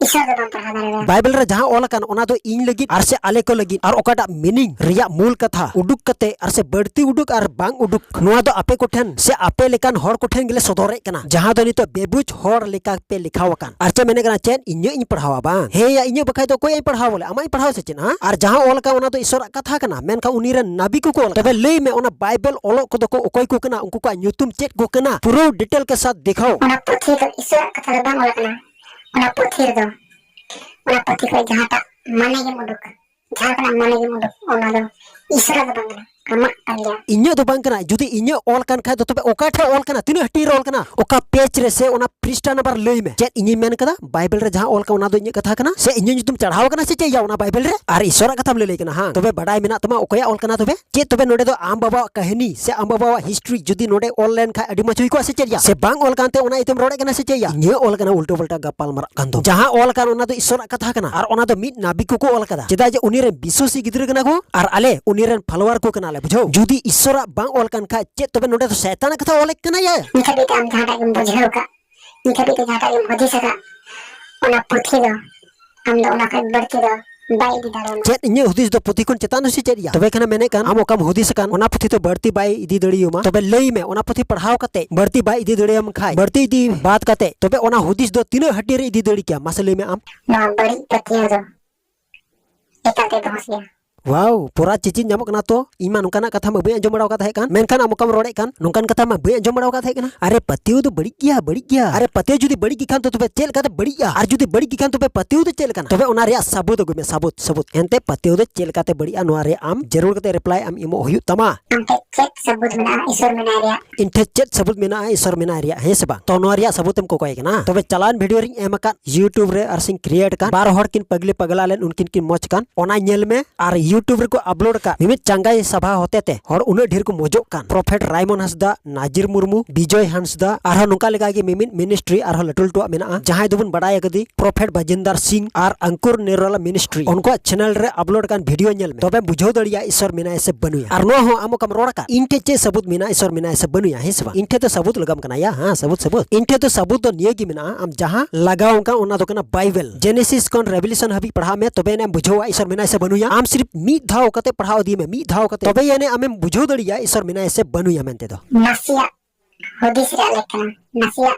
ᱤᱥᱚᱨ ᱫᱚ ᱵᱟᱢ ᱯᱟᱲᱦᱟᱣ ᱫᱟᱲᱮᱭᱟᱜᱼᱟ᱾ ᱵᱟᱭᱵᱮᱞ ᱨᱮ ᱡᱟᱦᱟᱸ ᱚᱞ ᱟᱠᱟᱱ, ᱚᱱᱟ ᱫᱚ ᱤᱧ ᱞᱟᱹᱜᱤᱫ ᱟᱨ ᱥᱮ ᱟᱞᱮ ᱠᱚ ᱞᱟᱹᱜᱤᱫ, ᱟᱨ ᱚᱠᱟᱴᱟᱜ ᱢᱤᱱᱤᱝ ᱨᱮᱭᱟᱜ ᱢᱩᱞ ᱠᱟᱛᱷᱟ ᱩᱰᱩᱠ ᱠᱟᱛᱮ ᱟᱨ ᱥᱮ ᱵᱟᱹᱲᱛᱤ ᱩᱰᱩᱠ ᱟᱨ ᱵᱟᱝ ᱩᱰᱩᱠ, ᱱᱚᱣᱟ ᱫᱚ ᱟᱯᱮ ᱠᱚᱴᱷᱮᱱ ᱥᱮ ᱟᱯᱮ ᱞᱮᱠᱟᱱ ᱦᱚᱲ ᱠᱚᱴᱷᱮᱱ ᱜᱮᱞᱮ ᱥᱚᱫᱚᱨᱮᱫ ᱠᱟᱱᱟ, ᱡᱟᱦᱟᱸ ᱫᱚ ᱱᱤᱛᱚᱜ ᱵᱮᱵᱩᱡ ᱦᱚᱲ ᱞᱮᱠᱟ ᱯᱮ ᱞᱮᱠᱷᱟᱣ ᱟᱠᱟᱱ᱾ ᱟᱨ ᱪᱮᱫ ᱢᱮᱱᱮᱫ ᱠᱟᱱᱟ, ᱪᱮᱫ ᱤᱧᱟᱹᱜ ᱤᱧ ᱯᱟᱲᱦᱟᱣᱟ ᱵᱟᱝ? ᱦᱮᱸ ᱭᱟ, ᱤᱧᱟᱹᱜ ᱵᱟᱠᱷᱟᱡ ᱫᱚ ᱚᱠᱚᱭᱟᱜ ᱤᱧ ᱯᱟᱲᱦᱟᱣ ᱵᱚᱞᱮ? ᱟᱢᱟᱜ ᱤᱧ ᱯᱟᱲᱦᱟᱣ ᱥᱮ ᱪᱮᱫ, ᱦᱟᱸ? ᱟᱨ ᱡᱟᱦᱟᱸ ᱚᱞ ᱟᱠᱟᱱ, ᱚᱱᱟ ᱫᱚ ᱤᱥᱚᱨᱟᱜ ᱠᱟᱛᱷᱟ ᱠᱟᱱᱟ, ᱢᱮᱱᱠᱷᱟᱱ ᱩᱱᱤ ᱨᱮᱱ ᱱᱟᱵᱤ ᱠᱚᱠᱚ ᱚᱞ ᱟᱠᱟᱫ᱾ ᱛᱚᱵᱮ ᱞᱟᱹᱭ ᱢᱮ, ᱚᱱᱟ ᱵᱟᱭᱵᱮᱞ ᱚᱞᱚᱜ ᱠᱚᱫᱚ ᱠᱚ ᱚᱠᱚᱭ ᱠᱚ ᱠᱟᱱᱟ? ᱩᱱᱠᱩ ᱠᱚᱣᱟᱜ ᱧᱩᱛᱩᱢ ᱪᱮᱫ ᱠᱚ ᱠᱟᱱᱟ? ᱯᱩᱨᱟᱹ ᱰᱤᱴᱮᱞ ᱠᱮ ᱥᱟᱛᱷ ᱫᱮᱠᱷᱟᱣ᱾ ᱚᱱᱟ ᱯᱩᱛᱷᱤ ᱫᱚ ᱤᱥᱚᱨᱟᱜ ᱠᱟᱛᱷᱟ ᱫᱚ ᱵᱟᱝ ᱚᱞ ᱟᱠᱟᱱᱟ᱾ ᱚᱱᱟ ᱯᱩᱛᱷᱤ ᱨᱮᱫᱚ, ᱚᱱᱟ ᱯᱩᱛᱷᱤ ᱠᱷᱚᱱ ᱡᱟᱦᱟᱸᱴᱟᱜ ᱢᱟᱱᱮ ᱜᱮᱢ ᱩᱰᱩᱠᱟ, ᱡᱟᱦᱟᱸ ᱠᱷᱚᱱᱟᱜ ᱢᱟᱱᱮ ᱜᱮᱢ ᱩᱰᱩᱠ, ᱚᱱᱟ ᱫᱚ ᱤᱥᱚᱨᱟᱜ ᱫᱚ ᱵᱟᱝ ᱠᱟᱱᱟ᱾ ᱟᱢᱟᱜ ᱠᱟᱱ ᱜᱮᱭᱟ᱾ ᱤᱧᱟᱹᱜ ᱫᱚ ᱵᱟᱝ ᱠᱟᱱᱟ᱾ ᱡᱩᱫᱤ ᱤᱧᱟᱹᱜ ᱚᱞ ᱠᱟᱱ ᱠᱷᱟᱡ ᱫᱚ, ᱛᱚᱵᱮ ᱚᱠᱟ ᱴᱷᱮᱡ ᱚᱞ ᱠᱟᱱᱟ? ᱛᱤᱱᱟᱹᱜ ᱦᱟᱹᱴᱤᱧ ᱨᱮ ᱚᱞ ᱠᱟᱱᱟ? ᱚᱠᱟ ᱯᱮᱡᱽ ᱨᱮ ᱥᱮ ᱚᱱᱟ ᱯᱨᱤᱥᱴᱟ ᱱᱟᱢᱵᱟᱨ ᱞᱟᱹᱭ ᱢᱮ᱾ ᱪᱮᱫ ᱤᱧᱤᱧ ᱢᱮᱱ ᱠᱟᱫᱟ? ᱵᱟᱭᱵᱮᱞ ᱨᱮ ᱡᱟᱦᱟᱸ ᱚᱞ ᱠᱟᱱᱟ, ᱚᱱᱟ ᱫᱚ ᱤᱧᱟᱹᱜ ᱠᱟᱛᱷᱟ ᱠᱟᱱᱟ? ᱥᱮ ᱤᱧᱟᱹᱜ ᱧᱩᱛᱩᱢ ᱪᱟᱲᱦᱟᱣ ᱠᱟᱱᱟ ᱥᱮ ᱪᱮᱫ ᱭᱟ ᱚᱱᱟ ᱵᱟᱭᱵᱮᱞ ᱨᱮ? ᱟᱨ ᱤᱥᱚᱨᱟᱜ ᱠᱟᱛᱷᱟᱢ ᱞᱟᱹᱭ ᱞᱟᱹᱭ ᱠᱟᱱᱟ, ᱦᱟᱝ? ᱛᱚᱵᱮ ᱵᱟᱰᱟᱭ ᱢᱮᱱᱟᱜ ᱛᱟᱢᱟ ᱚᱠᱚᱭᱟᱜ ᱚᱞ ᱠᱟᱱᱟ ᱛᱚᱵᱮ? ᱪᱮᱫ ᱛᱚᱵᱮ ᱱᱚᱰᱮ ᱫᱚ ᱟᱢ ᱵᱟᱵᱟᱣᱟᱜ ᱠᱟᱹᱦᱱᱤ ᱥᱮ ᱟᱢ ᱵᱟᱵᱟᱣᱟᱜ ᱦᱤᱥᱴᱨᱤ ᱡᱩᱫᱤ ᱱᱚᱰᱮ ᱚᱞ ᱞᱮᱱ ᱠᱷᱟᱡ ᱟᱹᱰᱤ ᱢᱚᱡᱽ ᱦᱩᱭ ᱠᱚᱜᱼᱟ ᱥᱮ ᱪᱮᱫ ᱭᱟ? ᱥᱮ ᱵᱟᱝ ᱚᱞ ᱠᱟᱱᱛᱮ ᱚᱱᱟ ᱤᱭᱟᱹᱛᱮᱢ ᱨᱚᱲᱮᱫ ᱠᱟᱱᱟ ᱥᱮ ᱪᱮᱫ ᱭᱟ? ᱤᱧᱟᱹᱜ ᱚᱞ ᱠᱟᱱᱟ ᱩᱞᱴᱟᱹ ᱯᱟᱞᱴᱟ ᱜᱟᱯᱟᱞ ᱢᱟᱨᱟᱜ ᱠᱟᱱ ᱫᱚ᱾ ᱡᱟᱦᱟᱸ ᱚᱞ ᱠᱟᱱ ᱚᱱᱟ ᱫᱚ ᱤᱥᱚᱨᱟᱜ ᱠᱟᱛᱷᱟ ᱠᱟᱱᱟ, ᱟᱨ ᱚᱱᱟ ᱫᱚ ᱢᱤᱫ ᱱᱟᱵᱤ ᱠᱚᱠᱚ ᱚᱞ ᱠᱟᱫᱟ᱾ ᱪᱮᱫᱟᱜ ᱡᱮ ᱩᱱᱤ ᱨᱮᱱ ᱵᱤᱥᱣᱟᱥᱤ ᱜᱤᱫᱽᱨᱟᱹ ᱠᱟᱱᱟ ᱠᱚ, ᱟᱨ ᱟᱞᱮ ᱩᱱᱤ ᱨᱮᱱ ᱯᱷᱚᱞᱳᱣᱟᱨ ᱠᱚ ᱠᱟᱱᱟᱞᱮ, ᱵᱩᱡᱷᱟᱹᱣ? ᱡᱩᱫᱤ ᱤᱥᱚᱨᱟᱜ ᱵᱟᱝ ᱚᱞ ᱠᱟᱱ ᱠᱷᱟᱡ, ᱪᱮᱫ ᱛᱚᱵᱮ ᱱᱚᱰᱮ ᱫᱚ ᱥᱟᱭᱛᱟᱱᱟᱜ ᱠᱟᱛᱷᱟ ᱚᱞᱮᱫ ᱠᱟᱱᱟ ᱭᱟ? ᱱᱤᱛ ᱦᱟᱹᱵᱤᱡ ᱛᱮ ᱟᱢ ᱡᱟᱦᱟᱸᱴᱟᱜ ᱜᱮᱢ ᱵᱩᱡᱷᱟᱹᱣ ᱠᱟᱜ, ᱱᱤᱛ ᱦᱟᱹᱵᱤᱡ ᱛᱮ ᱡᱟᱦᱟᱸᱴᱟᱜ ᱜᱮᱢ ᱦᱩᱫᱤᱥ ᱟᱠᱟᱫ, ᱚᱱᱟ ᱯᱩᱛᱷᱤ ᱫᱚ ᱟᱢ ᱫᱚ ᱚᱱᱟ ᱠᱷᱚᱡ ᱵᱟᱹᱲᱛᱤ ᱫᱚ ᱵᱟᱭ ᱤᱫᱤ ᱫᱟᱲᱮᱭᱟᱢᱟ᱾ ᱪᱮᱫ ᱤᱧᱟᱹᱜ ᱦᱩᱫᱤᱥ ᱫᱚ ᱯᱩᱛᱷᱤ ᱠᱷᱚᱱ ᱪᱮᱛᱟᱱ ᱫᱚ ᱥᱮ ᱪᱮᱫ ᱭᱟ? ᱛᱚᱵᱮ ᱠᱷᱟᱱ ᱢᱮᱱᱮᱫ ᱠᱟᱱ, ᱟᱢ ᱚᱠᱟᱢ ᱦᱩᱫᱤᱥ ᱟᱠᱟᱱ, ᱚᱱᱟ ᱯᱩᱛᱷᱤ ᱫᱚ ᱵᱟᱹᱲᱛᱤ ᱵᱟᱭ ᱤᱫᱤ ᱫᱟᱲᱮᱭᱟᱢᱟ᱾ ᱛᱚᱵᱮ ᱞᱟᱹᱭ ᱢᱮ, ᱚᱱᱟ ᱯᱩᱛᱷᱤ ᱯᱟᱲᱦᱟᱣ ᱠᱟᱛᱮ ᱵᱟᱹᱲᱛᱤ ᱵᱟᱭ ᱤᱫᱤ ᱫᱟᱲᱮᱭᱟᱢ ᱠᱷᱟᱡ, ᱵᱟᱹᱲᱛᱤ ᱤᱫᱤ ᱵᱟᱫ ᱠᱟᱛᱮ, ᱛᱚᱵᱮ ᱚᱱᱟ ᱦᱩᱫᱤᱥ ᱫᱚ ᱛᱤᱱᱟᱹᱜ ᱦᱟᱹᱴᱤᱧ ᱨᱮ ᱤᱫᱤ ᱫᱟᱲᱮ ᱠᱮᱭᱟ? ᱢᱟᱥᱮ ᱞᱟᱹᱭ ᱢᱮ ᱟᱢ᱾ ᱱᱚᱣᱟ ᱵᱟᱹᱲᱤᱡ ᱯᱟᱹᱛᱭᱟᱹᱣ ᱫᱚ ᱮᱠᱟᱞ ᱛᱮ ᱫᱚᱦᱚ ᱜᱮᱭᱟ᱾ ᱣᱟᱣ, ᱯᱩᱨᱟ ᱪᱮᱪᱤᱧ ᱧᱟᱢᱚᱜ ᱠᱟᱱᱟ ᱛᱚ᱾ ᱤᱧ ᱢᱟ ᱱᱚᱝᱠᱟᱱᱟᱜ ᱠᱟᱛᱷᱟ ᱢᱟ ᱵᱟᱹᱧ ᱟᱸᱡᱚᱢ ᱵᱟᱲᱟ ᱟᱠᱟᱫ ᱛᱟᱦᱮᱸ ᱠᱟᱱ, ᱢᱮᱱᱠᱷᱟᱱ ᱟᱢ ᱚᱠᱟᱢ ᱨᱚᱲᱮᱫ ᱠᱟᱱ, ᱱᱚᱝᱠᱟᱱ ᱠᱟᱛᱷᱟ ᱢᱟ ᱵᱟᱹᱧ ᱟᱸᱡᱚᱢ ᱵᱟᱲᱟ ᱟᱠᱟᱫ ᱛᱟᱦᱮᱸ ᱠᱟᱱᱟ᱾ ᱟᱨᱮ, ᱯᱟᱹᱛᱭᱟᱹᱣ ᱫᱚ ᱵᱟᱹᱲᱤᱡ ᱜᱮᱭᱟ, ᱵᱟᱹᱲᱤᱡ ᱜᱮᱭᱟ᱾ ᱟᱨᱮ, ᱯᱟᱹᱛᱭᱟᱹᱣ ᱡᱩᱫᱤ ᱵᱟᱹᱲᱤᱡ ᱜᱮ ᱠᱷᱟᱱ ᱫᱚ ᱛᱚᱵᱮ ᱪᱮᱫ ᱞᱮᱠᱟᱛᱮ ᱵᱟᱹᱲᱤᱡᱼᱟ? ᱟᱨ ᱡᱩᱫᱤ ᱵᱟᱹᱲᱤᱡ ᱜᱮ ᱠᱷᱟᱱ ᱛᱚᱵᱮ ᱯᱟᱹᱛᱭᱟᱹᱣ ᱫᱚ ᱪᱮᱫ ᱞᱮᱠᱟᱱᱟ? ᱛᱚᱵᱮ ᱚᱱᱟ ᱨᱮᱭᱟᱜ ᱥᱟᱵᱩᱛ ᱟᱹᱜᱩᱭ ᱢᱮ, ᱥᱟᱵᱩᱛ, ᱥᱟᱵᱩᱛ᱾ ᱮᱱᱛᱮ ᱯᱟᱹᱛᱭᱟᱹᱣ ᱫᱚ ᱪᱮᱫ ᱞᱮᱠᱟᱛᱮ ᱵᱟᱹᱲᱤᱡᱼᱟ, ᱱᱚᱣᱟ ᱨᱮᱭᱟᱜ ᱟᱢ ᱡᱟᱹᱨᱩᱲ ᱠᱟᱛᱮ ᱨᱤᱯᱞᱟᱭ ᱟᱢ ᱮᱢᱚᱜ ᱦᱩᱭᱩᱜ ᱛᱟᱢᱟ᱾ ᱟᱢ ᱴᱷᱮᱡ ᱪᱮᱫ ᱥᱟᱵᱩᱛ ᱢᱮᱱᱟᱜᱼᱟ ᱤᱥᱚᱨ ᱢᱮᱱᱟᱭ ᱨᱮᱭᱟᱜ? ᱤᱧ ᱴᱷᱮᱡ ᱪᱮᱫ ᱥᱟᱵᱩᱛ ᱢᱮᱱᱟᱜᱼᱟ ᱤᱥᱚᱨ ᱢᱮᱱᱟᱭ ᱨᱮᱭᱟᱜ, ᱦᱮᱸ ᱥᱮ ᱵᱟᱝ? ᱛᱚ ᱱᱚᱣᱟ ᱨᱮᱭᱟᱜ ᱥᱟᱵᱩᱛ ᱮᱢ ᱠᱚᱠᱚᱭ ᱠᱟᱱᱟ? ᱛᱚᱵᱮ ᱪᱟᱞᱟᱣᱮᱱ ᱵᱷᱤᱰᱤᱭᱳ ᱨᱤᱧ ᱮᱢ ᱟᱠᱟᱫ YouTube ᱨᱮ ᱟᱨ ᱥᱤᱧ ᱠᱨᱤᱭᱮᱴ ᱟᱠᱟᱫ ᱵᱟᱨ ᱦᱚᱲ ᱠᱤᱱ ᱯᱟᱜᱽᱞᱤ ᱯᱟᱜᱽᱞᱟ ᱞᱮᱱ, ᱩᱱᱠᱤᱱ ᱠᱤᱱ ᱢᱚᱡᱽ ᱠᱟᱱ, ᱚᱱᱟ ᱧᱮᱞ ᱢᱮ᱾ ᱟᱨ YouTube ᱨᱮᱠᱚ ᱟᱯᱞᱳᱰ ᱟᱠᱟᱫ ᱢᱤᱢᱤᱫ ᱪᱟᱸᱜᱟᱭ ᱥᱟᱵᱷᱟ ᱦᱚᱛᱮ ᱛᱮ ᱦᱚᱲ ᱩᱱᱟᱹᱜ ᱰᱷᱮᱨ ᱠᱚ ᱢᱚᱡᱚᱜ ᱠᱟᱱ, ᱯᱨᱚᱯᱷᱮᱴ ᱨᱟᱭᱢᱚᱱ ᱦᱟᱸᱥᱫᱟ, ᱱᱟᱡᱤᱨ ᱢᱩᱨᱢᱩ, ᱵᱤᱡᱚᱭ ᱦᱟᱸᱥᱫᱟ, ᱟᱨᱦᱚᱸ ᱱᱚᱝᱠᱟ ᱞᱮᱠᱟ ᱜᱮ ᱢᱤᱢᱤᱫ ᱢᱤᱱᱤᱥᱴᱨᱤ ᱟᱨᱦᱚᱸ ᱞᱟᱹᱴᱩ ᱞᱟᱹᱴᱩᱣᱟᱜ ᱢᱮᱱᱟᱜᱼᱟ, ᱡᱟᱦᱟᱸᱭ ᱫᱚᱵᱚᱱ ᱵᱟᱲᱟᱭ ᱟᱠᱟᱫᱮ ᱯᱨᱚᱯᱷᱮᱴ ᱵᱟᱡᱤᱱᱫᱟᱨ ᱥᱤᱝ ᱟᱨ ᱟᱝᱠᱩᱨ ᱱᱤᱨᱚᱞᱟ ᱢᱤᱱᱤᱥᱴᱨᱤ, ᱩᱱᱠᱩᱣᱟᱜ ᱪᱮᱱᱮᱞ ᱨᱮ ᱟᱯᱞᱳᱰ ᱟᱠᱟᱱ ᱵᱷᱤᱰᱤᱭᱳ ᱧᱮᱞ ᱢᱮ, ᱛᱚᱵᱮᱢ ᱵᱩᱡᱷᱟᱹᱣ ᱫᱟᱲᱮᱭᱟᱜᱼᱟ ᱤᱥᱚᱨ ᱢᱮᱱᱟᱭᱟ ᱥᱮ ᱵᱟᱹᱱᱩᱭᱟ᱾ ᱟᱨ ᱱᱚᱣᱟ ᱦᱚᱸ ᱟᱢ ᱚᱠᱟᱢ ᱨᱚᱲ ᱟᱠᱟᱫ, ᱤᱧ ᱴᱷᱮᱡ ᱪᱮᱫ ᱥᱟᱹᱵᱩᱛ ᱢᱮᱱᱟᱜᱼᱟ ᱤᱥᱚᱨ ᱢᱮᱱᱟᱭᱟ ᱥᱮ ᱵᱟᱹᱱᱩᱭᱟ, ᱦᱮᱸ ᱥᱮ ᱵᱟᱝ? ᱤᱧ ᱴᱷᱮᱡ ᱫᱚ ᱥᱟᱹᱵᱩᱛ ᱞᱟᱜᱟᱢ ᱠᱟᱱᱟ ᱭᱟ, ᱦᱮᱸ, ᱥᱟᱹᱵᱩᱛ, ᱥᱟᱹᱵᱩᱛ᱾ ᱤᱧ ᱴᱷᱮᱡ ᱫᱚ ᱥᱟᱹᱵᱩᱛ ᱫᱚ ᱱᱤᱭᱟᱹ ᱜᱮ ᱢᱮᱱᱟᱜᱼᱟ, ᱟᱢ ᱡᱟᱦᱟᱸ ᱞᱟᱜᱟᱣ ᱟᱠᱟᱫ ᱚᱱᱟ ᱫᱚ ᱠᱟᱱᱟ ᱵᱟᱭᱵᱮᱞ, ᱡᱮᱱᱮᱥᱤᱥ ᱠᱷᱚᱱ ᱨᱮᱵᱷᱮᱞᱮᱥᱚᱱ ᱦᱟᱹᱵᱤᱡ ᱯᱟᱲᱦᱟᱜ ᱢᱮ, ᱛᱚᱵᱮ ᱟᱱᱮᱢ ᱵᱩᱡᱷᱟᱹᱣᱟ ᱤᱥᱚᱨ ᱢᱮᱱᱟᱭᱟ ᱥᱮ ᱵᱟᱹᱱᱩᱭᱟ᱾ ᱟᱢ ᱥᱤᱨᱯ ᱢᱤᱫ ᱫᱷᱟᱣ ᱠᱟᱛᱮ ᱯᱟᱲᱦᱟᱣ ᱤᱫᱤ ᱢᱮ, ᱢᱤᱫ ᱫᱷᱟᱣ ᱠᱟᱛᱮ, ᱛᱚᱵᱮ ᱟᱱᱮ ᱟᱢᱮᱢ ᱵᱩᱡᱷᱟᱹᱣ ᱫᱟᱲᱮᱭᱟᱜᱼᱟ ᱤᱥᱚᱨ ᱢᱮᱱᱟᱭᱟ ᱥᱮ ᱵᱟᱹᱱᱩᱭᱟ ᱢᱮᱱᱛᱮ ᱫᱚ᱾ ᱱᱟᱥᱮᱭᱟᱜ ᱦᱩᱫᱤᱥ ᱨᱮᱭᱟᱜ ᱞᱮᱠ ᱠᱟᱱᱟ, ᱱᱟᱥᱮᱭᱟᱜ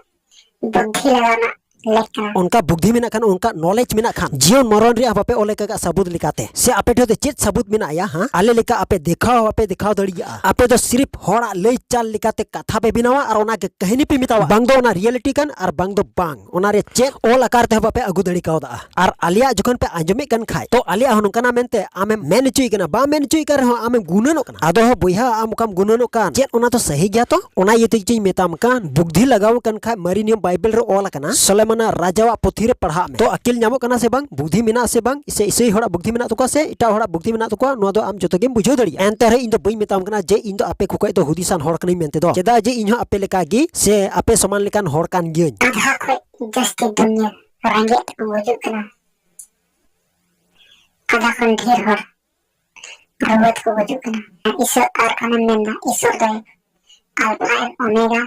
ᱵᱩᱫᱽᱫᱷᱤ ᱞᱟᱜᱟᱣ ᱨᱮᱱᱟᱜ ᱞᱮᱠ ᱠᱟᱱᱟ᱾ ᱚᱱᱠᱟ ᱵᱩᱫᱽᱫᱷᱤ ᱢᱮᱱᱟᱜ ᱠᱷᱟᱱ, ᱚᱱᱠᱟ ᱱᱚᱞᱮᱡᱽ ᱢᱮᱱᱟᱜ ᱠᱷᱟᱱ, ᱡᱤᱭᱚᱱ ᱢᱚᱨᱚᱱ ᱨᱮᱭᱟᱜ ᱵᱟᱯᱮ ᱚᱞ ᱟᱠᱟᱫ ᱥᱟᱹᱵᱩᱛ ᱞᱮᱠᱟᱛᱮ, ᱥᱮ ᱟᱯᱮ ᱴᱷᱮᱱ ᱫᱚ ᱪᱮᱫ ᱥᱟᱹᱵᱩᱛ ᱢᱮᱱᱟᱜᱼᱟ? ᱦᱟᱸ, ᱟᱞᱮ ᱞᱮᱠᱟ ᱟᱯᱮ ᱫᱮᱠᱷᱟᱣ ᱵᱟᱯᱮ ᱫᱮᱠᱷᱟᱣ ᱫᱟᱲᱮᱭᱟᱜᱼᱟ᱾ ᱟᱯᱮ ᱫᱚ ᱥᱤᱨᱤᱯ ᱦᱚᱲᱟᱜ ᱞᱟᱹᱭ ᱪᱟᱞ ᱞᱮᱠᱟᱛᱮ ᱠᱟᱛᱷᱟ ᱯᱮ ᱵᱮᱱᱟᱣᱟ ᱟᱨ ᱚᱱᱟ ᱜᱮ ᱠᱟᱹᱦᱱᱤ ᱯᱮ ᱢᱮᱛᱟᱣᱟ, ᱵᱟᱝ ᱫᱚ ᱚᱱᱟ ᱨᱤᱭᱮᱞᱤᱴᱤ ᱠᱟᱱ ᱟᱨ ᱵᱟᱝ ᱫᱚ ᱵᱟᱝ, ᱚᱱᱟ ᱨᱮ ᱪᱮᱫ ᱚᱞ ᱟᱠᱟᱨ ᱛᱮᱦᱚᱸ ᱵᱟᱯᱮ ᱟᱹᱜᱩ ᱫᱟᱲᱮ ᱠᱟᱣᱫᱟ᱾ ᱟᱨ ᱟᱞᱮᱭᱟᱜ ᱡᱚᱠᱷᱚᱱ ᱯᱮ ᱟᱸᱡᱚᱢᱮᱫ ᱠᱟᱱ ᱠᱷᱟᱡ, ᱛᱚ ᱟᱞᱮᱭᱟᱜ ᱦᱚᱸ ᱱᱚᱝᱠᱟᱱᱟ ᱢᱮᱱᱛᱮ ᱟᱢᱮᱢ ᱢᱮᱱ ᱦᱚᱪᱚᱭᱮ ᱠᱟᱱᱟ, ᱵᱟᱢ ᱢᱮᱱ ᱦᱚᱪᱚᱭᱮ ᱠᱟᱱ ᱨᱮᱦᱚᱸ ᱟᱢᱮᱢ ᱜᱩᱱᱟᱹᱱᱚᱜ ᱠᱟᱱᱟ᱾ ᱟᱫᱚ ᱦᱚᱸ ᱵᱚᱭᱦᱟ, ᱟᱢ ᱚᱠᱟᱢ ᱜᱩᱱᱟᱹᱱᱚᱜ ᱠᱟᱱ, ᱪᱮᱫ ᱚᱱᱟ ᱫᱚ ᱥᱟᱹᱦᱤ ᱜᱮᱭᱟ? ᱛᱚ ᱚᱱᱟ ᱤᱭᱟᱹ ᱛᱮᱜᱮᱧ ᱢᱮᱛᱟᱢ ᱠᱟᱱ, ᱵᱩᱫᱽᱫᱷᱤ ᱞᱟᱜᱟᱣ ᱟᱠᱟᱱ ᱠᱷᱟᱡ ᱢᱟᱨᱮ ᱱᱤᱭᱚᱢ ᱵᱟᱭᱵᱮᱞ ᱨᱮ ᱚᱞ ᱟᱠᱟᱱᱟ, ᱥᱚᱞᱮᱢᱟᱱᱟ ᱨᱟᱡᱟᱣᱟᱜ ᱯᱩᱛᱷᱤ ᱨᱮ ᱯᱟᱲᱦᱟᱜ ᱢᱮ᱾ ᱛᱚ ᱟᱹᱠᱤᱞ ᱧᱟᱢᱚᱜ ᱠᱟᱱᱟ ᱥᱮ ᱵᱟᱝ, ᱵᱩᱫᱽᱫᱷᱤ ᱢᱮᱱᱟᱜᱼᱟ ᱥᱮ ᱵᱟᱝ, ᱥᱮ ᱤᱥᱟᱹᱭ ᱦᱚᱲᱟᱜ ᱵᱩᱫᱽᱫᱷᱤ ᱢᱮᱱᱟᱜ ᱛᱟᱠᱚᱣᱟ ᱥᱮ ᱮᱴᱟᱜ ᱦᱚᱲᱟᱜ ᱵᱩᱫᱽᱫᱷᱤ ᱢᱮᱱᱟᱜ ᱛᱟᱠᱚᱣᱟ, ᱱᱚᱣᱟ ᱫᱚ ᱟᱢ ᱡᱚᱛᱚ ᱜᱮᱢ ᱵᱩᱡᱷᱟᱹᱣ ᱫᱟᱲᱮᱭᱟᱜᱼᱟ᱾ ᱮᱱᱛᱮ ᱨᱮᱦᱚᱸ ᱤᱧ ᱫᱚ ᱵᱟᱹᱧ ᱢᱮᱛᱟᱢ ᱠᱟᱱᱟ ᱡᱮ ᱤᱧ ᱫᱚ ᱟᱯᱮ ᱠᱚ ᱠᱷᱚᱡ ᱫᱚ ᱦᱩᱫᱤᱥᱟᱱ ᱦᱚᱲ ᱠᱟᱹᱱᱟᱹᱧ ᱢᱮᱱᱛᱮ ᱫᱚ, ᱪᱮᱫᱟᱜ ᱡᱮ ᱤᱧ ᱦᱚᱸ ᱟᱯᱮ ᱞᱮᱠᱟ ᱜᱮ ᱥᱮ ᱟᱯᱮ ᱥᱚᱢᱟᱱ ᱞᱮᱠᱟᱱ ᱦᱚᱲ ᱠᱟᱱ ᱜᱤᱭᱟᱹᱧ᱾ ᱟᱫᱷᱟ ᱠᱷᱚᱡ ᱡᱟᱹᱥᱛᱤ ᱫᱩᱱᱤᱭᱟᱹ ᱨᱮᱸᱜᱮᱡ ᱛᱮᱠᱚ ᱜᱩᱡᱩᱜ ᱠᱟᱱᱟ, ᱟᱫᱷᱟ ᱠᱷᱚᱱ ᱰᱷᱮᱨ ᱦᱚᱲ ᱨᱩᱣᱟᱹ ᱛᱮᱠᱚ ᱜᱩᱡᱩᱜ ᱠᱟᱱᱟ᱾ ᱤᱥᱚᱨ ᱟᱨ ᱚᱱᱮᱢ ᱢᱮᱱᱫᱟ, ᱤᱥᱚᱨ ᱫᱚᱭ ᱟᱞᱯᱷᱟ ᱟᱨ ᱳᱢᱮᱜᱟ,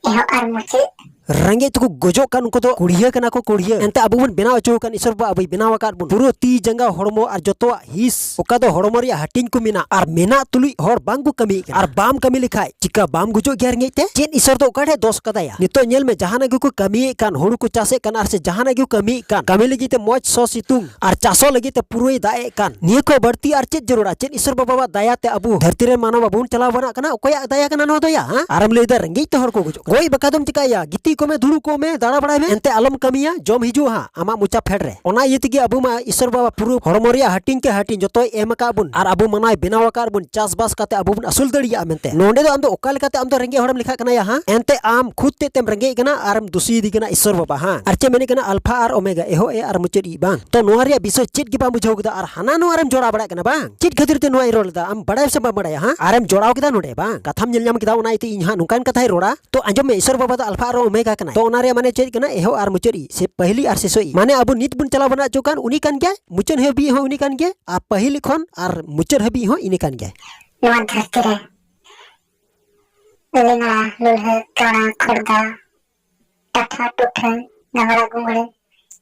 ᱮᱦᱚᱵ ᱟᱨ ᱢᱩᱪᱟᱹᱫ᱾ ᱨᱮᱸᱜᱮᱡ ᱛᱮᱠᱚ ᱜᱚᱡᱚᱜ ᱠᱟᱱ ᱩᱱᱠᱩ ᱫᱚ ᱠᱩᱲᱤᱭᱟᱹ ᱠᱟᱱᱟ ᱠᱚ, ᱠᱩᱲᱤᱭᱟᱹ᱾ ᱮᱱᱛᱮ ᱟᱵᱚ ᱵᱚᱱ ᱵᱮᱱᱟᱣ ᱦᱚᱪᱚ ᱟᱠᱟᱱ, ᱤᱥᱚᱨ ᱵᱟᱵᱟ ᱟᱵᱚᱭ ᱵᱮᱱᱟᱣ ᱟᱠᱟᱫ ᱵᱚᱱ, ᱯᱩᱨᱟᱹ ᱛᱤ ᱡᱟᱸᱜᱟ ᱦᱚᱲᱢᱚ ᱟᱨ ᱡᱚᱛᱚᱣᱟᱜ ᱦᱤᱸᱥ, ᱚᱠᱟ ᱫᱚ ᱦᱚᱲᱢᱚ ᱨᱮᱭᱟᱜ ᱦᱟᱹᱴᱤᱧ ᱠᱚ ᱢᱮᱱᱟᱜ, ᱟᱨ ᱢᱮᱱᱟᱜ ᱛᱩᱞᱩᱡ ᱦᱚᱲ ᱵᱟᱝ ᱠᱚ ᱠᱟᱹᱢᱤᱭᱮᱫ ᱠᱟᱱᱟ᱾ ᱟᱨ ᱵᱟᱢ ᱠᱟᱹᱢᱤ ᱞᱮᱠᱷᱟᱡ ᱪᱤᱠᱟ ᱵᱟᱢ ᱜᱩᱡᱩᱜ ᱜᱮᱭᱟ ᱨᱮᱸᱜᱮᱡ ᱛᱮ? ᱪᱮᱫ ᱤᱥᱚᱨ ᱫᱚ ᱚᱠᱟ ᱴᱷᱮᱡ ᱫᱚᱥ ᱠᱟᱫᱟᱭᱟ? ᱱᱤᱛᱚᱜ ᱧᱮᱞ ᱢᱮ, ᱡᱟᱦᱟᱱᱟᱜ ᱜᱮᱠᱚ ᱠᱟᱹᱢᱤᱭᱮᱫ ᱠᱟᱱ, ᱦᱩᱲᱩ ᱠᱚ ᱪᱟᱥᱮᱫ ᱠᱟᱱ, ᱟᱨ ᱥᱮ ᱡᱟᱦᱟᱱᱟᱜ ᱜᱮᱠᱚ ᱠᱟᱹᱢᱤᱭᱮᱫ ᱠᱟᱱ, ᱠᱟᱹᱢᱤ ᱞᱟᱹᱜᱤᱫ ᱛᱮ ᱢᱚᱡᱽ ᱥᱚ ᱥᱤᱛᱩᱝ ᱟᱨ ᱪᱟᱥᱚᱜ ᱞᱟᱹᱜᱤᱫ ᱛᱮ ᱯᱩᱨᱟᱹᱭ ᱫᱟᱜ ᱮᱫ ᱠᱟᱱ, ᱱᱤᱭᱟᱹ ᱠᱷᱚᱡ ᱵᱟᱹᱲᱛᱤ ᱟᱨ ᱪᱮᱫ ᱡᱟᱹᱨᱩᱲᱟ? ᱪᱮᱫ ᱤᱥᱚᱨ ᱵᱟᱵᱟᱣᱟᱜ ᱫᱟᱭᱟ ᱛᱮ ᱟᱵᱚ ᱫᱷᱟᱹᱨᱛᱤ ᱨᱮᱱ ᱢᱟᱱᱣ ᱵᱟᱵᱚᱱ ᱪᱟᱞᱟᱣ ᱵᱟᱱᱟᱜ ᱠᱟᱱᱟ? ᱚᱠᱚᱭᱟᱜ ᱫᱟᱭᱟ ᱠᱟᱱᱟ ᱱᱚᱣᱟ ᱫᱚᱭᱟ? ᱦᱮᱸ? ᱟᱨᱮᱢ ᱞᱟᱹᱭᱫᱟ ᱨᱮᱸᱜᱮᱡ ᱛᱮ ᱦᱚᱲ ᱠᱚ ᱜᱩᱡᱩᱜ? ᱜᱚᱡ ᱵᱟᱠᱷᱟᱡ ᱫᱚᱢ ᱪᱤᱠᱟᱹᱭᱟ? ᱜᱤᱛᱤᱡ ᱠᱚᱜ ᱢᱮ, ᱫᱩᱲᱩᱵ ᱠᱚᱜ ᱢᱮ, ᱫᱟᱬᱟ ᱵᱟᱲᱟᱭ ᱢᱮ, ᱮᱱᱛᱮ ᱟᱞᱚᱢ ᱠᱟᱹᱢᱤᱭᱟ, ᱡᱚᱢ ᱦᱤᱡᱩᱜᱼᱟ ᱦᱟᱸᱜ ᱟᱢᱟᱜ ᱢᱚᱪᱟ ᱯᱷᱮᱰ ᱨᱮ᱾ ᱚᱱᱟ ᱤᱭᱟᱹ ᱛᱮᱜᱮ ᱟᱵᱚ ᱢᱟ ᱤᱥᱚᱨ ᱵᱟᱵᱟ ᱯᱩᱨᱟᱹ ᱦᱚᱲᱢᱚ ᱨᱮᱭᱟᱜ ᱦᱟᱹᱴᱤᱧ ᱠᱮ ᱦᱟᱹᱴᱤᱧ ᱡᱚᱛᱚᱭ ᱮᱢ ᱟᱠᱟᱫ ᱵᱚᱱ, ᱟᱨ ᱟᱵᱚ ᱢᱟᱱᱟᱣ ᱵᱮᱱᱟᱣ ᱟᱠᱟᱫ ᱵᱚᱱ, ᱪᱟᱥᱵᱟᱥ ᱠᱟᱛᱮ ᱟᱵᱚ ᱵᱚᱱ ᱟᱹᱥᱩᱞ ᱫᱟᱲᱮᱭᱟᱜᱼᱟ ᱢᱮᱱᱛᱮ᱾ ᱱᱚᱰᱮ ᱫᱚ ᱟᱢ ᱫᱚ ᱚᱠᱟ ᱞᱮᱠᱟᱛᱮ ᱟᱢ ᱫᱚ ᱨᱮᱸᱜᱮᱡ ᱦᱚᱲᱮᱢ ᱞᱮᱠᱷᱟᱜ ᱠᱟᱱᱟ ᱭᱟ? ᱦᱟᱸ, ᱮᱱᱛᱮ ᱟᱢ ᱠᱷᱩᱫ ᱛᱮ ᱛᱮᱢ ᱨᱮᱸᱜᱮᱡ ᱠᱟᱱᱟ ᱟᱨᱮᱢ ᱫᱩᱥᱤᱭᱮᱫᱮ ᱠᱟᱱᱟ ᱤᱥᱚᱨ ᱵᱟᱵᱟ᱾ ᱦᱟᱸ, ᱟᱨ ᱪᱮᱫ ᱢᱮᱱᱮᱫ ᱠᱟᱱᱟ, ᱟᱞᱯᱷᱟ ᱟᱨ ᱳᱢᱮᱜᱟ, ᱮᱦᱚᱵ ᱮ ᱟᱨ ᱢᱩᱪᱟᱹᱫ ᱤᱡ ᱵᱟᱝ? ᱛᱚ ᱱᱚᱣᱟ ᱨᱮᱭᱟᱜ ᱵᱤᱥᱚᱭ ᱪᱮᱫ ᱜᱮ ᱵᱟᱢ ᱵᱩᱡᱷᱟᱹᱣ ᱠᱮᱫᱟ ᱟᱨ ᱦᱟᱱᱟ ᱱᱚᱣᱟ ᱨᱮᱢ ᱡᱚᱲᱟᱣ ᱵᱟᱲᱟᱜ ᱠᱟᱱᱟ ᱵᱟᱝ? ᱪᱮᱫ ᱠᱷᱟᱹᱛᱤᱨ ᱛᱮ ᱱᱚᱣᱟᱧ ᱨᱚᱲ ᱞᱮᱫᱟ, ᱟᱢ ᱵᱟᱲᱟᱭ ᱥᱮ ᱵᱟᱢ ᱵᱟᱲᱟᱭᱟ? ᱦᱟᱸ, ᱟᱨᱮᱢ ᱡᱚᱲᱟᱣ ᱠᱮᱫᱟ ᱱᱚᱰᱮ ᱵᱟᱝ? ᱠᱟᱛᱷᱟᱢ ᱧᱮᱞ ᱧᱟᱢ ᱠᱮᱫᱟ, ᱚᱱᱟ ᱤᱭᱟᱹᱛᱮ ᱤᱧ ᱦᱟᱸᱜ ᱱᱚᱝᱠᱟᱱ ᱠᱟᱛᱷᱟᱧ ᱨᱚᱲᱟ᱾ ᱛᱚ ᱟᱸᱡᱚᱢ ᱢᱮ, ᱤᱥᱚᱨ ᱵᱟᱵᱟ ᱫᱚ ᱟᱞᱯᱷᱟ ᱟᱨ ᱳᱢᱮᱜᱟ ᱠᱟᱱᱟᱭ᱾ ᱛᱚ ᱚᱱᱟ ᱨᱮᱭᱟᱜ ᱢᱟᱱᱮ ᱪᱮᱫ ᱠᱟᱱᱟ? ᱮᱦᱚᱵ ᱟᱨ ᱢᱩᱪᱟᱹᱫ ᱤᱡ, ᱥᱮ ᱯᱟᱹᱦᱤᱞᱤᱡ ᱟᱨ ᱥᱮᱥᱚᱜ ᱤᱡ᱾ ᱢᱟᱱᱮ ᱟᱵᱚ ᱱᱤᱛ ᱵᱚᱱ ᱪᱟᱞᱟᱣ ᱵᱟᱱᱟ ᱦᱚᱪᱚ ᱠᱟᱱ ᱩᱱᱤ ᱠᱟᱱ ᱜᱮᱭᱟᱭ, ᱢᱩᱪᱟᱹᱫ ᱦᱟᱹᱵᱤᱡ ᱦᱚᱸ ᱩᱱᱤ ᱠᱟᱱ ᱜᱮᱭᱟᱭ, ᱟᱨ ᱯᱟᱹᱦᱤᱞ ᱠᱷᱚᱱ ᱟᱨ ᱢᱩᱪᱟᱹᱫ ᱦᱟᱹᱵᱤᱡ ᱦᱚᱸ ᱤᱱᱤ ᱠᱟᱱ ᱜᱮᱭᱟᱭ᱾ ᱱᱚᱣᱟ ᱫᱷᱟᱹᱨᱛᱤ ᱨᱮ ᱞᱮᱸᱜᱟ, ᱞᱩᱞᱦᱟᱹ, ᱠᱟᱬᱟ, ᱠᱷᱚᱲᱫᱟ, ᱴᱟᱴᱷᱟ, ᱴᱚᱴᱷᱟᱹ, ᱱᱟᱜᱽᱨᱟ, ᱜᱩᱢᱲᱟᱹ,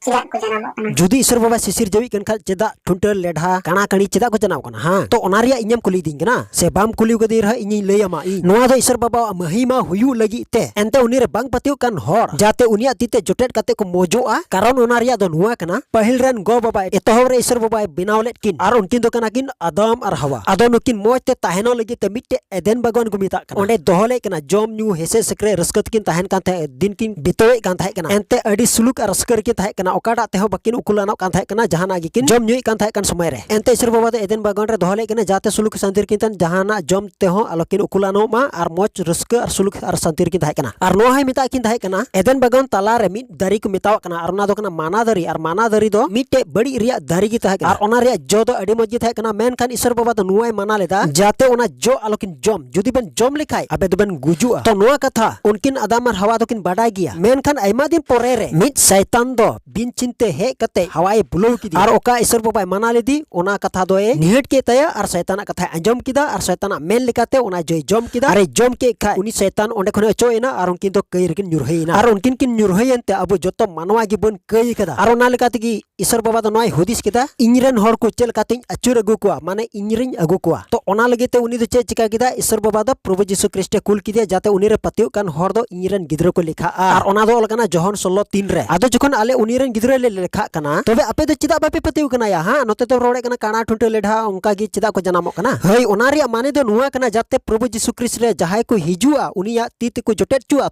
ᱪᱮᱫᱟᱜ ᱠᱚ ᱡᱟᱱᱟᱢᱚᱜ ᱠᱟᱱᱟ? ᱡᱩᱫᱤ ᱤᱥᱚᱨ ᱵᱟᱵᱟ ᱥᱤᱥᱤᱨ ᱡᱟᱹᱣᱤᱡ ᱠᱟᱱ ᱠᱷᱟᱱ, ᱪᱮᱫᱟᱜ ᱴᱷᱩᱱᱴᱟᱹ, ᱞᱮᱰᱷᱟ, ᱠᱟᱬᱟ ᱠᱟᱹᱬᱤ ᱪᱮᱫᱟᱜ ᱠᱚ ᱡᱟᱱᱟᱢᱚᱜ ᱠᱟᱱᱟ? ᱦᱮᱸ, ᱛᱚ ᱚᱱᱟ ᱨᱮᱭᱟᱜ ᱤᱧᱮᱢ ᱠᱩᱞᱤᱭᱮᱫᱤᱧ ᱠᱟᱱᱟ? ᱥᱮ ᱵᱟᱢ ᱠᱩᱞᱤ ᱠᱟᱫᱤᱧ ᱨᱮᱦᱚᱸ ᱤᱧᱤᱧ ᱞᱟᱹᱭ ᱟᱢᱟ᱾ ᱤᱧ ᱱᱚᱣᱟ ᱫᱚ ᱤᱥᱚᱨ ᱵᱟᱵᱟᱣᱟᱜ ᱢᱟᱹᱦᱤᱢᱟ ᱦᱩᱭᱩᱜ ᱞᱟᱹᱜᱤᱫ ᱛᱮ, ᱮᱱᱛᱮ ᱩᱱᱤ ᱨᱮ ᱵᱟᱝ ᱯᱟᱹᱛᱭᱟᱹᱣ ᱠᱟᱱ ᱦᱚᱲ ᱡᱟᱛᱮ ᱩᱱᱤᱭᱟᱜ ᱛᱤ ᱛᱮ ᱡᱚᱴᱮᱫ ᱠᱟᱛᱮ ᱠᱚ ᱢᱚᱡᱚᱜᱼᱟ᱾ ᱠᱟᱨᱚᱱ ᱚᱱᱟ ᱨᱮᱭᱟᱜ ᱫᱚ ᱱᱚᱣᱟ ᱠᱟᱱᱟ, ᱯᱟᱹᱦᱤᱞ ᱨᱮᱱ ᱜᱚ ᱵᱟᱵᱟ ᱮᱛᱚᱦᱚᱵ ᱨᱮ ᱤᱥᱚᱨ ᱵᱟᱵᱟᱭ ᱵᱮᱱᱟᱣ ᱞᱮᱫ ᱠᱤᱱ, ᱟᱨ ᱩᱱᱠᱤᱱ ᱫᱚ ᱠᱟᱱᱟ ᱠᱤᱱ ᱟᱫᱟᱢ ᱟᱨ ᱦᱟᱣᱟ᱾ ᱟᱫᱚ ᱱᱩᱠᱤᱱ ᱢᱚᱡᱽ ᱛᱮ ᱛᱟᱦᱮᱱᱚᱜ ᱞᱟᱹᱜᱤᱫ ᱛᱮ ᱢᱤᱫᱴᱮᱡ ᱮᱫᱮᱱ ᱵᱟᱜᱟᱱ ᱠᱚ ᱢᱮᱛᱟᱜ ᱠᱟᱱᱟ᱾ ᱚᱸᱰᱮ ᱫᱚᱦᱚ ᱞᱮᱫ ᱠᱤᱱᱟ, ᱡᱚᱢ ᱧᱩ ᱦᱮᱸᱥᱮ ᱥᱮᱠᱨᱮ ᱨᱟᱹᱥᱠᱟᱹ ᱛᱮᱠᱤᱱ ᱛᱟᱦᱮᱱ ᱠᱟᱱ ᱛᱟᱦᱮᱸᱫ, ᱫᱤᱱ ᱠᱤᱱ ᱵᱤᱛᱟᱹᱣᱮᱫ ᱠᱟᱱ ᱛᱟᱦᱮᱸ ᱠᱟᱱᱟ᱾ ᱮᱱᱛᱮ ᱟᱹᱰᱤ ᱥᱩᱞᱩᱠ ᱟᱨ ᱨᱟᱹᱥᱠᱟᱹ ᱨᱮᱠᱤᱱ ᱛᱟᱦᱮᱸ ᱠᱟᱱᱟ, ᱚᱠᱟᱴᱟᱜ ᱛᱮᱦᱚᱸ ᱵᱟᱹᱠᱤᱱ ᱩᱠᱩᱞᱟᱱᱚᱜ ᱠᱟᱱ ᱛᱟᱦᱮᱸ ᱠᱟᱱᱟ ᱡᱟᱦᱟᱱᱟᱜ ᱜᱮᱠᱤᱱ ᱡᱚᱢ ᱧᱩᱭᱮᱫ ᱠᱟᱱ ᱛᱟᱦᱮᱸ ᱠᱟᱱ ᱥᱚᱢᱚᱭ ᱨᱮ᱾ ᱮᱱᱛᱮ ᱤᱥᱚᱨ ᱵᱟᱵᱟ ᱫᱚ ᱮᱫᱮᱱ ᱵᱟᱜᱟᱱ ᱨᱮ ᱫᱚᱦᱚ ᱞᱮᱫ ᱠᱤᱱᱟ ᱡᱟᱛᱮ ᱥᱩᱞᱩᱠ ᱥᱟᱱᱛᱤ ᱨᱮᱠᱤᱱ ᱛᱟᱦᱮᱱ, ᱡᱟᱦᱟᱱᱟᱜ ᱡᱚᱢ ᱛᱮᱦᱚᱸ ᱟᱞᱚᱠᱤᱱ ᱩᱠᱩᱞᱟᱱᱚᱜ ᱢᱟ ᱟᱨ ᱢᱚᱡᱽ ᱨᱟᱹᱥᱠᱟᱹ ᱟᱨ ᱥᱩᱞᱩᱠ ᱟᱨ ᱥᱟᱱᱛᱤ ᱨᱮᱠᱤᱱ ᱛᱟᱦᱮᱸ ᱠᱟᱱᱟ᱾ ᱟᱨ ᱱᱚᱣᱟ ᱦᱚᱸᱭ ᱢᱮᱛᱟᱜ ᱠᱤᱱ ᱛᱟᱦᱮᱸ ᱠᱟᱱᱟ, ᱮᱫᱮᱱ ᱵᱟᱜᱟᱱ ᱛᱟᱞᱟ ᱨᱮ ᱢᱤᱫ ᱫᱟᱨᱮ ᱠᱚ ᱢᱮᱛᱟᱣᱟᱜ ᱠᱟᱱᱟ, ᱟᱨ ᱚᱱᱟ ᱫᱚ ᱠᱟᱱᱟ ᱢᱟᱱᱟ ᱫᱟᱨᱮ, ᱟᱨ ᱢᱟᱱᱟ ᱫᱟᱨᱮ ᱫᱚ ᱢᱤᱫᱴᱮᱡ ᱵᱟᱹᱲᱤᱡ ᱨᱮᱭᱟᱜ ᱫᱟᱨᱮ ᱜᱮ ᱛᱟᱦᱮᱸ ᱠᱟᱱᱟ᱾ ᱟᱨ ᱚᱱᱟ ᱨᱮᱭᱟᱜ ᱡᱚ ᱫᱚ ᱟᱹᱰᱤ ᱢᱚᱡᱽ ᱜᱮ ᱛᱟᱦᱮᱸ ᱠᱟᱱᱟ, ᱢᱮᱱᱠᱷᱟᱱ ᱤᱥᱚᱨ ᱵᱟᱵᱟ ᱫᱚ ᱱᱚᱣᱟᱭ ᱢᱟᱱᱟ ᱞᱮᱫᱟ ᱡᱟᱛᱮ ᱚᱱᱟ ᱡᱚ ᱟᱞᱚᱠᱤᱱ ᱡᱚᱢ, ᱡᱩᱫᱤ ᱵᱮᱱ ᱡᱚᱢ ᱞᱮᱠᱷᱟᱡ ᱟᱵᱮ ᱫᱚᱵᱮᱱ ᱜᱩᱡᱩᱜᱼᱟ᱾ ᱛᱚ ᱱᱚᱣᱟ ᱠᱟᱛᱷᱟ ᱩᱱᱠᱤᱱ ᱟᱫᱟᱢ ᱟᱨ ᱦᱟᱣᱟ ᱫᱚᱠᱤᱱ ᱵᱟᱰᱟᱭ ᱜᱮᱭᱟ, ᱢᱮᱱᱠᱷᱟᱱ ᱟᱭᱢᱟ ᱫᱤᱱ ᱯᱚᱨᱮ ᱨᱮ ᱢᱤᱫ ᱥᱟᱭᱛᱟᱱ ᱫᱚ ᱵᱤᱱ ᱪᱤᱱᱛᱮ ᱦᱮᱡ ᱠᱟᱛᱮ ᱦᱟᱣᱟᱭ ᱵᱩᱞᱟᱹᱣ ᱠᱮᱫᱮᱭᱟ᱾ ᱟᱨ ᱚᱠᱟ ᱤᱥᱚᱨ ᱵᱟᱵᱟᱭ ᱢᱟᱱᱟ ᱞᱮᱫᱮ, ᱚᱱᱟ ᱠᱟᱛᱷᱟ ᱫᱚᱭ ᱱᱤᱦᱟᱹᱴ ᱠᱮᱫ ᱛᱟᱭᱟ ᱟᱨ ᱥᱟᱭᱛᱟᱱᱟᱜ ᱠᱟᱛᱷᱟᱭ ᱟᱸᱡᱚᱢ ᱠᱮᱫᱟ ᱟᱨ ᱥᱟᱭᱛᱟᱱᱟᱜ ᱢᱮᱱ ᱞᱮᱠᱟᱛᱮ ᱚᱱᱟ ᱡᱚᱭ ᱡᱚᱢ ᱠᱮᱫᱟ᱾ ᱟᱨᱮ ᱡᱚᱢ ᱠᱮᱫ ᱠᱷᱟᱡ ᱩᱱᱤ ᱥᱟᱭᱛᱟᱱ ᱚᱸᱰᱮ ᱠᱷᱚᱱᱮ ᱚᱪᱚᱜ ᱮᱱᱟ ᱟᱨ ᱩᱱᱠᱤᱱ ᱫᱚ ᱠᱟᱹᱭ ᱨᱮᱠᱤᱱ ᱧᱩᱨᱦᱟᱹᱭᱮᱱᱟ᱾ ᱟᱨ ᱩᱱᱠᱤᱱ ᱠᱤᱱ ᱧᱩᱨᱦᱟᱹᱭᱮᱱ ᱛᱮ ᱟᱵᱚ ᱡᱚᱛᱚ ᱢᱟᱱᱣᱟ ᱜᱮᱵᱚᱱ ᱠᱟᱹᱭ ᱠᱟᱫᱟ᱾ ᱟᱨ ᱚᱱᱟ ᱞᱮᱠᱟ ᱛᱮᱜᱮ ᱤᱥᱚᱨ ᱵᱟᱵᱟ ᱫᱚ ᱱᱚᱣᱟᱭ ᱦᱩᱫᱤᱥ ᱠᱮᱫᱟ, ᱤᱧ ᱨᱮᱱ ᱦᱚᱲ ᱠᱚ ᱪᱮᱫ ᱞᱮᱠᱟᱛᱤᱧ ᱟᱹᱪᱩᱨ ᱟᱹᱜᱩ ᱠᱚᱣᱟ, ᱢᱟᱱᱮ ᱤᱧ ᱨᱮᱧ ᱟᱹᱜᱩ ᱠᱚᱣᱟ᱾ ᱛᱚ ᱚᱱᱟ ᱞᱟᱹᱜᱤᱫ ᱛᱮ ᱩᱱᱤ ᱫᱚ ᱪᱮᱫ ᱪᱤᱠᱟ ᱠᱮᱫᱟ? ᱤᱥᱚᱨ ᱵᱟᱵᱟ ᱫᱚ ᱯᱨᱚᱵᱷᱩ ᱡᱤᱥᱩ ᱠᱷᱨᱤᱥᱴᱮ ᱠᱩᱞ ᱠᱮᱫᱮᱭᱟ ᱡᱟᱛᱮ ᱩᱱᱤ ᱨᱮ ᱯᱟᱹᱛᱭᱟᱹᱜ ᱠᱟᱱ ᱦᱚᱲ ᱫᱚ ᱤᱧ ᱨᱮᱱ ᱜᱤᱫᱽᱨᱟᱹ ᱠᱚ ᱞᱮᱠᱷᱟᱜᱼᱟ᱾ ᱟᱨ ᱚᱱᱟ ᱫᱚ ᱚᱞ ᱠᱟᱱᱟ ᱡᱚᱦᱚᱱ ᱥᱳᱞᱞᱳ ᱛᱤᱱ ᱨᱮ᱾ ᱟᱫᱚ ᱡᱚᱠᱷᱚᱱ ᱟᱞᱮ ᱩᱱᱤ ᱨᱮᱱ ᱜᱤᱫᱽᱨᱟᱹ ᱞᱮ ᱞᱮᱠᱷᱟᱜ ᱠᱟᱱᱟ, ᱛᱚᱵᱮ ᱟᱯᱮ ᱫᱚ ᱪᱮᱫᱟᱜ ᱵᱟᱯᱮ ᱯᱟᱹᱛᱭᱟᱹᱣ ᱠᱟᱱᱟ ᱭᱟ? ᱦᱟᱸ, ᱱᱚᱛᱮ ᱫᱚ ᱨᱚᱲᱮᱫ ᱠᱟᱱᱟ ᱠᱟᱬᱟ ᱴᱷᱩᱱᱴᱟᱹ ᱞᱮᱰᱷᱟ ᱚᱱᱠᱟ ᱜᱮ ᱪᱮᱫᱟᱜ ᱠᱚ ᱡᱟᱱᱟᱢᱚᱜ ᱠᱟᱱᱟ? ᱦᱳᱭ, ᱚᱱᱟ ᱨᱮᱭᱟᱜ ᱢᱟᱱᱮ ᱫᱚ ᱱᱚᱣᱟ ᱠᱟᱱᱟ, ᱡᱟᱛᱮ ᱯᱨᱚᱵᱷᱩ ᱡᱤᱥᱩ ᱠᱷᱨᱤᱥᱴ ᱨᱮ ᱡᱟᱦᱟᱸᱭ ᱠᱚ ᱦᱤᱡᱩᱜᱼᱟ, ᱩᱱᱤᱭᱟᱜ ᱛᱤ ᱛᱮᱠᱚ ᱡᱚᱴᱮᱫ ᱦᱚᱪᱚᱣᱟᱜᱼᱟ,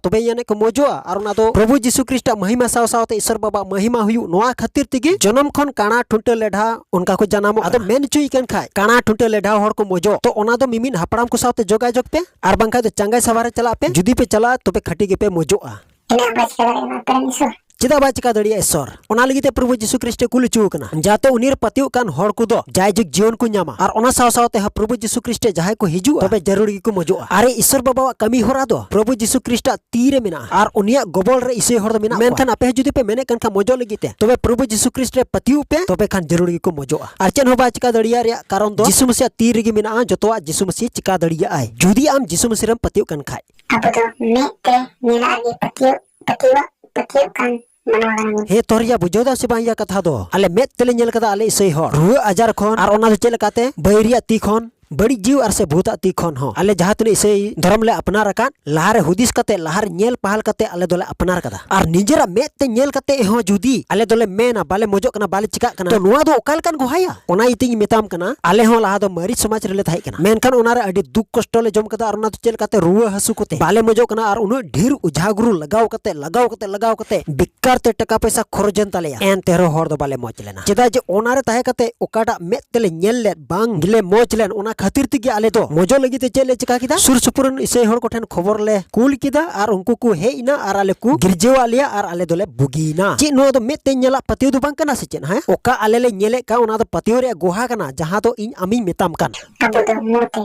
ᱛᱚᱵᱮ ᱟᱹᱱᱤᱡ ᱠᱚ ᱢᱚᱡᱚᱜᱼᱟ᱾ ᱟᱨ ᱚᱱᱟ ᱫᱚ ᱯᱨᱚᱵᱷᱩ ᱡᱤᱥᱩ ᱠᱷᱨᱤᱥᱴᱟᱜ ᱢᱟᱹᱦᱤᱢᱟ ᱥᱟᱶ ᱥᱟᱶᱛᱮ ᱤᱥᱚᱨ ᱵᱟᱵᱟᱣᱟᱜ ᱢᱟᱹᱦᱤᱢᱟ ᱦᱩᱭᱩᱜ, ᱱᱚᱣᱟ ᱠᱷᱟᱹᱛᱤᱨ ᱛᱮᱜᱮ ᱡᱚᱱᱚᱢ ᱠᱷᱚᱱ ᱠᱟᱬᱟ ᱴᱷᱩᱱᱴᱟᱹ ᱞᱮᱰᱷᱟ ᱚᱱᱠᱟ ᱠᱚ ᱡᱟᱱᱟᱢᱚᱜᱼᱟ᱾ ᱟᱫᱚ ᱢᱮᱱ ᱦᱚᱪᱚᱭᱮᱫ ᱠᱟᱱ ᱠᱷᱟᱡ, ᱠᱟᱬᱟ ᱴᱷᱩᱱᱴᱟᱹ ᱞᱮᱰᱷᱟ ᱦᱚᱲ ᱠᱚ ᱢᱚᱡᱚᱜ, ᱛᱚ ᱚᱱᱟ ᱫᱚ ᱢᱤᱢᱤᱫ ᱦᱟᱯᱲᱟᱢ ᱠᱚ ᱥᱟᱶᱛᱮ ᱡᱳᱜᱟᱡᱳᱜᱽ ᱯᱮ, ᱟᱨ ᱵᱟᱝᱠᱷᱟᱡ ᱫᱚ ᱪᱟᱸᱜᱟᱭ ᱥᱟᱵᱷᱟ ᱨᱮ ᱪᱟᱞᱟᱜ ᱯᱮ᱾ ᱡᱩᱫᱤ ᱯᱮ ᱪᱟᱞᱟᱜᱼᱟ, ᱛᱚᱵᱮ ᱠᱷᱟᱹᱴᱤ ᱜᱮᱯᱮ ᱢᱚᱡᱚᱜᱼᱟ᱾ ᱤᱱᱟᱹᱜ ᱵᱟᱭ ᱪᱤᱠᱟ ᱫᱟᱲᱮᱭᱟᱜᱼᱟ ᱟᱯᱮ ᱨᱮᱱ ᱤᱥᱚᱨ? ᱪᱮᱫᱟᱜ ᱵᱟᱭ ᱪᱤᱠᱟ ᱫᱟᱲᱮᱭᱟᱜᱼᱟ ᱤᱥᱚᱨ? ᱚᱱᱟ ᱞᱟᱹᱜᱤᱫ ᱛᱮ ᱯᱨᱚᱵᱷᱩ ᱡᱤᱥᱩ ᱠᱷᱨᱤᱥᱴᱮ ᱠᱩᱞ ᱦᱚᱪᱚ ᱟᱠᱟᱱᱟ, ᱡᱟᱛᱮ ᱩᱱᱤ ᱨᱮ ᱯᱟᱹᱛᱭᱟᱹᱜ ᱠᱟᱱ ᱦᱚᱲ ᱠᱚᱫᱚ ᱡᱟᱭᱡᱩᱜᱽ ᱡᱤᱭᱚᱱ ᱠᱚ ᱧᱟᱢᱟ᱾ ᱟᱨ ᱚᱱᱟ ᱥᱟᱶ ᱥᱟᱶᱛᱮ ᱦᱟᱸᱜ ᱯᱨᱚᱵᱷᱩ ᱡᱤᱥᱩ ᱠᱷᱨᱤᱥᱴ ᱡᱟᱦᱟᱸᱭ ᱠᱚ ᱦᱤᱡᱩᱜᱼᱟ, ᱛᱚᱵᱮ ᱡᱟᱹᱨᱩᱲ ᱜᱮᱠᱚ ᱢᱚᱡᱚᱜᱼᱟ᱾ ᱟᱨ ᱤᱥᱚᱨ ᱵᱟᱵᱟᱣᱟᱜ ᱠᱟᱹᱢᱤ ᱦᱚᱨᱟ ᱫᱚ ᱯᱨᱚᱵᱷᱩ ᱡᱤᱥᱩ ᱠᱷᱨᱤᱥᱴᱟᱜ ᱛᱤ ᱨᱮ ᱢᱮᱱᱟᱜᱼᱟ, ᱟᱨ ᱩᱱᱤᱭᱟᱜ ᱜᱚᱵᱚᱞ ᱨᱮ ᱤᱥᱟᱹᱭ ᱦᱚᱲ ᱫᱚ ᱢᱮᱱᱟᱜ ᱠᱚᱣᱟ᱾ ᱢᱮᱱᱠᱷᱟᱱ ᱟᱯᱮ ᱦᱚᱸ ᱡᱩᱫᱤ ᱯᱮ ᱢᱮᱱᱮᱫ ᱠᱟᱱ ᱠᱷᱟᱱ ᱢᱚᱡᱚᱜ ᱞᱟᱹᱜᱤᱫ ᱛᱮ, ᱛᱚᱵᱮ ᱯᱨᱚᱵᱷᱩ ᱡᱤᱥᱩ ᱠᱷᱨᱤᱥᱴ ᱨᱮ ᱯᱟᱹᱛᱭᱟᱹᱜ ᱯᱮ, ᱛᱚᱵᱮ ᱠᱷᱟᱱ ᱡᱟᱹᱨᱩᱲ ᱜᱮᱠᱚ ᱢᱚᱡᱚᱜᱼᱟ᱾ ᱟᱨ ᱪᱮᱫ ᱦᱚᱸ ᱵᱟᱭ ᱪᱤᱠᱟ ᱫᱟᱲᱮᱭᱟᱜ ᱨᱮᱭᱟᱜ ᱠᱟᱨᱚᱱ ᱫᱚ ᱡᱤᱥᱩ ᱢᱟᱹᱥᱤᱭᱟᱜ ᱛᱤ ᱨᱮᱜᱮ ᱢᱮᱱᱟᱜᱼᱟ, ᱡᱚᱛᱚᱣᱟᱜ ᱡᱤᱥᱩ ᱢᱟᱹᱥᱤ ᱪᱤᱠᱟ ᱫᱟᱲᱮᱭᱟᱜᱼᱟᱭ, ᱡᱩᱫᱤ ᱟᱢ ᱡᱤᱥᱩ ᱢᱟᱹᱥᱤ ᱨᱮᱢ ᱯᱟᱹᱛᱭᱟᱹᱜ ᱠᱟᱱ ᱠᱷᱟᱡ᱾ ᱟᱵᱚ ᱫᱚ ᱢᱮᱫ ᱛᱮ ᱧᱮᱞᱟᱜ ᱜᱮ ᱯᱟᱹᱛᱭᱟᱹᱣ, ᱯᱟᱹᱛᱭᱟᱹᱣᱟᱜ, ᱯᱟᱹᱛᱭᱟᱹᱣ ᱠᱟᱱ ᱢᱟᱱᱣᱟ ᱠᱟᱱᱟ ᱵᱚᱱ᱾ ᱦᱮᱸ ᱛᱚᱨᱭᱟ, ᱵᱩᱡᱷᱟᱹᱣ ᱫᱟᱢ ᱥᱮ ᱵᱟᱝ ᱤᱭᱟᱹ ᱠᱟᱛᱷᱟ ᱫᱚ? ᱟᱞᱮ ᱢᱮᱫ ᱛᱮᱞᱮ ᱧᱮᱞ ᱠᱟᱫᱟ ᱟᱞᱮ ᱤᱥᱟᱹᱭ ᱦᱚᱲ ᱨᱩᱣᱟᱹ ᱟᱡᱟᱨ ᱠᱷᱚᱱ, ᱟᱨ ᱚᱱᱟ ᱫᱚ ᱪᱮᱫ ᱞᱮᱠᱟᱛᱮ? ᱵᱟᱹᱭᱨᱤᱭᱟᱜ ᱛᱤ ᱠᱷᱚᱱ, ᱵᱟᱹᱲᱤᱡ ᱡᱤᱣᱤ ᱟᱨ ᱥᱮ ᱵᱷᱩᱛᱟᱜ ᱛᱤ ᱠᱷᱚᱱ ᱦᱚᱸ᱾ ᱟᱞᱮ ᱡᱟᱦᱟᱸ ᱛᱤᱱᱟᱹᱜ ᱤᱥᱟᱹᱭ ᱫᱷᱚᱨᱚᱢ ᱞᱮ ᱟᱯᱱᱟᱨ ᱟᱠᱟᱫ, ᱞᱟᱦᱟᱨᱮ ᱦᱩᱫᱤᱥ ᱠᱟᱛᱮ, ᱞᱟᱦᱟᱨᱮ ᱧᱮᱞ ᱯᱟᱦᱟᱞ ᱠᱟᱛᱮ ᱟᱞᱮ ᱫᱚᱞᱮ ᱟᱯᱱᱟᱨ ᱠᱟᱫᱟ᱾ ᱟᱨ ᱱᱤᱡᱮᱨᱟᱜ ᱢᱮᱫ ᱛᱮ ᱧᱮᱞ ᱠᱟᱛᱮ ᱦᱚᱸ ᱡᱩᱫᱤ ᱟᱞᱮ ᱫᱚᱞᱮ ᱢᱮᱱᱟ, "ᱵᱟᱞᱮ ᱢᱚᱡᱚᱜ ᱠᱟᱱᱟ, ᱵᱟᱞᱮ ᱪᱤᱠᱟᱜ ᱠᱟᱱᱟ", ᱛᱚ ᱱᱚᱣᱟ ᱫᱚ ᱚᱠᱟ ᱞᱮᱠᱟᱱ ᱜᱚᱦᱟᱭᱟ? ᱚᱱᱟ ᱤᱭᱟᱹᱛᱮᱧ ᱢᱮᱛᱟᱢ ᱠᱟᱱᱟ, ᱟᱞᱮ ᱦᱚᱸ ᱞᱟᱦᱟ ᱫᱚ ᱢᱟᱹᱨᱤᱪ ᱥᱚᱢᱟᱡᱽ ᱨᱮᱞᱮ ᱛᱟᱦᱮᱸ ᱠᱟᱱᱟ, ᱢᱮᱱᱠᱷᱟᱱ ᱚᱱᱟᱨᱮ ᱟᱹᱰᱤ ᱫᱩᱠ ᱠᱚᱥᱴᱚ ᱞᱮ ᱡᱚᱢ ᱠᱟᱫᱟ᱾ ᱟᱨ ᱚᱱᱟ ᱫᱚ ᱪᱮᱫ ᱞᱮᱠᱟᱛᱮ? ᱨᱩᱣᱟᱹ ᱦᱟᱹᱥᱩ ᱠᱚᱛᱮ ᱵᱟᱞᱮ ᱢᱚᱡᱚᱜ ᱠᱟᱱᱟ, ᱟᱨ ᱩᱱᱟᱹᱜ ᱰᱷᱮᱨ ᱚᱡᱷᱟ ᱜᱩᱨᱩ ᱞᱟᱜᱟᱣ ᱠᱟᱛᱮ, ᱞᱟᱜᱟᱣ ᱠᱟᱛᱮ, ᱞᱟᱜᱟᱣ ᱠᱟᱛᱮ ᱵᱮᱠᱟᱨ ᱛᱮ ᱴᱟᱠᱟ ᱯᱚᱭᱥᱟ ᱠᱷᱚᱨᱚᱪ ᱮᱱ ᱛᱟᱞᱮᱭᱟ, ᱮᱱᱛᱮ ᱨᱮᱦᱚᱸ ᱦᱚᱲ ᱫᱚ ᱵᱟᱞᱮ ᱢᱚᱡᱽ ᱞᱮᱱᱟ᱾ ᱪᱮᱫᱟᱜ ᱡᱮ ᱚᱱᱟᱨᱮ ᱛᱟᱦᱮᱸ ᱠᱟᱛᱮ ᱚᱠᱟᱴᱟᱜ ᱢᱮᱫ ᱛᱮᱞᱮ ᱧᱮᱞ ᱞᱮᱫ, ᱵᱟᱝ ᱜᱮᱞᱮ ᱢᱚᱡᱽ ᱞᱮᱱ, ᱚᱱᱟ ᱠᱷᱟᱹᱛᱤᱨ ᱛᱮᱜᱮ ᱟᱞᱮ ᱫᱚ ᱢᱚᱡᱚᱜ ᱞᱟᱹᱜᱤᱫ ᱛᱮ ᱪᱮᱫ ᱞᱮ ᱪᱤᱠᱟ ᱠᱮᱫᱟ? ᱥᱩᱨ ᱥᱩᱯᱩᱨ ᱨᱮᱱ ᱤᱥᱟᱹᱭ ᱦᱚᱲ ᱠᱚᱴᱷᱮᱱ ᱠᱷᱚᱵᱚᱨ ᱞᱮ ᱠᱩᱞ ᱠᱮᱫᱟ, ᱟᱨ ᱩᱱᱠᱩ ᱠᱚ ᱦᱮᱡ ᱮᱱᱟ, ᱟᱨ ᱟᱞᱮ ᱠᱚ ᱜᱤᱨᱡᱟᱹᱣᱟᱜ ᱞᱮᱭᱟ, ᱟᱨ ᱟᱞᱮ ᱫᱚᱞᱮ ᱵᱩᱜᱤᱭᱮᱱᱟ᱾ ᱪᱮᱫ ᱱᱚᱣᱟ ᱫᱚ ᱢᱮᱫ ᱛᱮ ᱧᱮᱞᱟᱜ ᱯᱟᱹᱛᱭᱟᱹᱣ ᱫᱚ ᱵᱟᱝ ᱠᱟᱱᱟ ᱥᱮ ᱪᱮᱫ? ᱦᱮᱸ, ᱚᱠᱟ ᱟᱞᱮ ᱞᱮ ᱧᱮᱞᱮᱫ ᱠᱟᱱ, ᱚᱱᱟ ᱫᱚ ᱯᱟᱹᱛᱭᱟᱹᱣ ᱨᱮᱭᱟᱜ ᱜᱚᱦᱟ ᱠᱟᱱᱟ, ᱡᱟᱦᱟᱸ ᱫᱚ ᱤᱧ ᱟᱢᱤᱧ ᱢᱮᱛᱟᱢ ᱠᱟᱱ᱾ ᱟᱵᱚ ᱫᱚ ᱢᱩ ᱛᱮ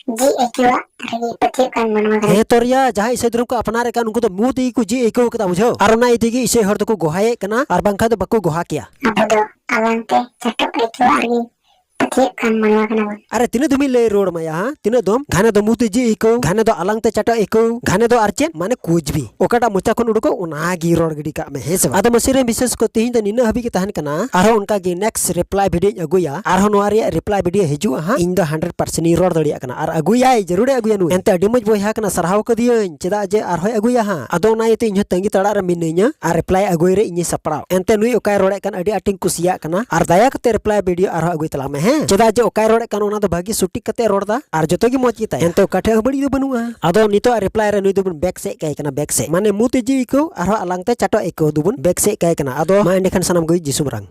ᱡᱤᱣᱤ ᱟᱹᱭᱠᱟᱹᱣᱟᱜ ᱨᱮᱜᱮ ᱯᱟᱹᱛᱭᱟᱹᱜ ᱠᱟᱱ ᱢᱟᱱᱣᱟ ᱠᱟᱱᱟ᱾ ᱦᱮᱸ ᱛᱚᱨᱭᱟ, ᱡᱟᱦᱟᱸᱭ ᱤᱥᱟᱹᱭ ᱫᱷᱚᱨᱚᱢ ᱠᱚ ᱟᱯᱱᱟᱨᱮᱫ ᱠᱟᱱ, ᱩᱱᱠᱩ ᱫᱚ ᱢᱩ ᱛᱮᱜᱮ ᱠᱚ ᱡᱤᱣᱤ ᱟᱹᱭᱠᱟᱹᱣ ᱠᱟᱫᱟ, ᱵᱩᱡᱷᱟᱹᱣ? ᱟᱨ ᱚᱱᱟ ᱤᱭᱟᱹ ᱛᱮᱜᱮ ᱤᱥᱟᱹᱭ ᱦᱚᱲ ᱫᱚᱠᱚ ᱜᱚᱦᱟᱭᱮᱫ ᱠᱟᱱᱟ, ᱟᱨ ᱵᱟᱝᱠᱷᱟᱱ ᱫᱚ ᱵᱟᱠᱚ ᱜᱚᱦᱟ ᱠᱮᱭᱟ᱾ ᱟᱵᱚ ᱫᱚ ᱟᱞᱟᱝ ᱛᱮ ᱪᱟᱴᱚᱜ ᱟᱹᱭᱠᱟᱹᱣᱟᱜ ᱨᱮᱜᱮ ᱯᱟᱹᱛᱭᱟᱹᱜ ᱠᱟᱱ ᱢᱟᱱᱣᱟ ᱠᱟᱱᱟ ᱵᱚᱱ᱾ ᱟᱨᱮ, ᱛᱤᱱᱟᱹᱜ ᱫᱚᱢᱤᱧ ᱞᱟᱹᱭ ᱨᱩᱣᱟᱹᱲ ᱟᱢᱟ ᱭᱟ, ᱦᱟᱸ? ᱛᱤᱱᱟᱹᱜ ᱫᱚᱢ? ᱜᱷᱟᱱᱮ ᱫᱚ ᱢᱩ ᱛᱮ ᱡᱤᱣᱤ ᱟᱹᱭᱠᱟᱹᱣ, ᱜᱷᱟᱱᱮ ᱫᱚ ᱟᱞᱟᱝ ᱛᱮ ᱪᱟᱴᱚᱜ ᱟᱹᱭᱠᱟᱹᱣ, ᱜᱷᱟᱱᱮ ᱫᱚ ᱟᱨ ᱪᱮᱫ? ᱢᱟᱱᱮ ᱠᱩᱪ ᱵᱤ᱾ ᱚᱠᱟᱴᱟᱜ ᱢᱚᱪᱟ ᱠᱷᱚᱱ ᱩᱰᱩᱠᱚᱜ, ᱚᱱᱟ ᱜᱮ ᱨᱚᱲ ᱜᱤᱰᱤ ᱠᱟᱜ ᱢᱮ, ᱦᱮᱸ ᱥᱮ ᱵᱟᱝ? ᱟᱫᱚ ᱢᱟᱥᱮ ᱨᱮ ᱵᱤᱥᱮᱥ ᱠᱚ ᱛᱮᱦᱮᱧ ᱫᱚ ᱱᱤᱱᱟᱹᱜ ᱦᱟᱹᱵᱤᱡ ᱜᱮ ᱛᱟᱦᱮᱱ ᱠᱟᱱᱟ᱾ ᱟᱨᱦᱚᱸ ᱚᱱᱠᱟ ᱜᱮ next reply video ᱤᱧ ᱟᱹᱜᱩᱭᱟ, ᱟᱨᱦᱚᱸ ᱱᱚᱣᱟ ᱨᱮᱭᱟᱜ reply video ᱦᱤᱡᱩᱜᱼᱟ ᱦᱟᱸᱜ᱾ ᱤᱧ ᱫᱚ hundred percent ᱤᱧ ᱨᱚᱲ ᱫᱟᱲᱮᱭᱟᱜ ᱠᱟᱱᱟ, ᱟᱨ ᱟᱹᱜᱩᱭᱟᱭ, ᱡᱟᱹᱨᱩᱲᱮ ᱟᱹᱜᱩᱭᱟ ᱱᱩᱭ᱾ ᱮᱱᱛᱮ ᱟᱹᱰᱤ ᱢᱚᱡᱽ ᱵᱚᱭᱦᱟ ᱠᱟᱱᱟ, ᱥᱟᱨᱦᱟᱣ ᱠᱟᱫᱮᱭᱟᱹᱧ, ᱪᱮᱫᱟᱜ ᱡᱮ ᱟᱨᱦᱚᱸᱭ ᱟᱹᱜᱩᱭᱟ ᱦᱟᱸᱜ᱾ ᱟᱫᱚ ᱚᱱᱟ ᱤᱭᱟᱹᱛᱮ ᱤᱧ ᱦᱚᱸ ᱛᱟᱺᱜᱤ ᱛᱟᱲᱟᱜ ᱨᱮ ᱢᱤᱱᱟᱹᱧᱟ, ᱟᱨ reply ᱟᱹᱜᱩᱭ ᱨᱮ ᱤᱧᱤᱧ ᱥᱟᱯᱲᱟᱣ᱾ ᱮᱱᱛᱮ ᱱᱩᱭ ᱚᱠᱟᱭ ᱨᱚᱲᱮᱫ ᱠᱟᱱ ᱟᱹᱰᱤ ᱟᱸᱴᱤᱧ ᱠᱩᱥᱤᱭᱟᱜ ᱠᱟᱱᱟ, ᱟᱨ ᱫᱟᱭᱟ ᱠᱟᱛᱮ reply video ᱟᱨᱦᱚᱸ ᱟᱹᱜᱩᱭ ᱛᱟᱞᱟᱝ ᱢᱮ, ᱦᱮᱸ? ᱪᱮᱫᱟᱜ ᱡᱮ ᱚᱠᱟᱭ ᱨᱚᱲᱮᱫ ᱠᱟᱱ ᱚᱱᱟ ᱫᱚ ᱵᱷᱟᱹᱜᱤ ᱥᱚᱴᱷᱤᱠ ᱠᱟᱛᱮ ᱨᱚᱲ ᱫᱟ, ᱟᱨ ᱡᱚᱛᱚ ᱜᱮ ᱢᱚᱡᱽ ᱜᱮ ᱛᱟᱭᱟ᱾ ᱮᱱᱛᱮ ᱚᱠᱟ ᱴᱷᱮᱡ ᱦᱚᱸ ᱵᱟᱹᱲᱤᱡ ᱫᱚ ᱵᱟᱹᱱᱩᱜᱼᱟ᱾ ᱟᱫᱚ ᱱᱤᱛᱚᱜ reply ᱨᱮ ᱱᱩᱭ ᱫᱚᱵᱚᱱ back ᱥᱮᱫ ᱠᱟᱭ ᱠᱟᱱᱟ, back ᱥᱮᱫ᱾ ᱢᱟᱱᱮ ᱢᱩ ᱛᱮ ᱡᱤᱣᱤ ᱟᱹᱭᱠᱟᱹᱣ, ᱟᱨᱦᱚᱸ ᱟᱞᱟᱝ ᱛᱮ ᱪᱟᱴᱚᱜ ᱟᱹᱭᱠᱟᱹᱣ ᱫᱚᱵᱚᱱ back ᱥᱮᱫ ᱠᱟᱭ ᱠᱟᱱᱟ᱾ ᱟᱫᱚ ᱢᱟ ᱮᱸᱰᱮᱠᱷᱟᱱ ᱥᱟᱱᱟᱢ ᱠᱚᱜᱮ ᱡᱤᱥᱩ ᱢᱟᱨᱟᱝ᱾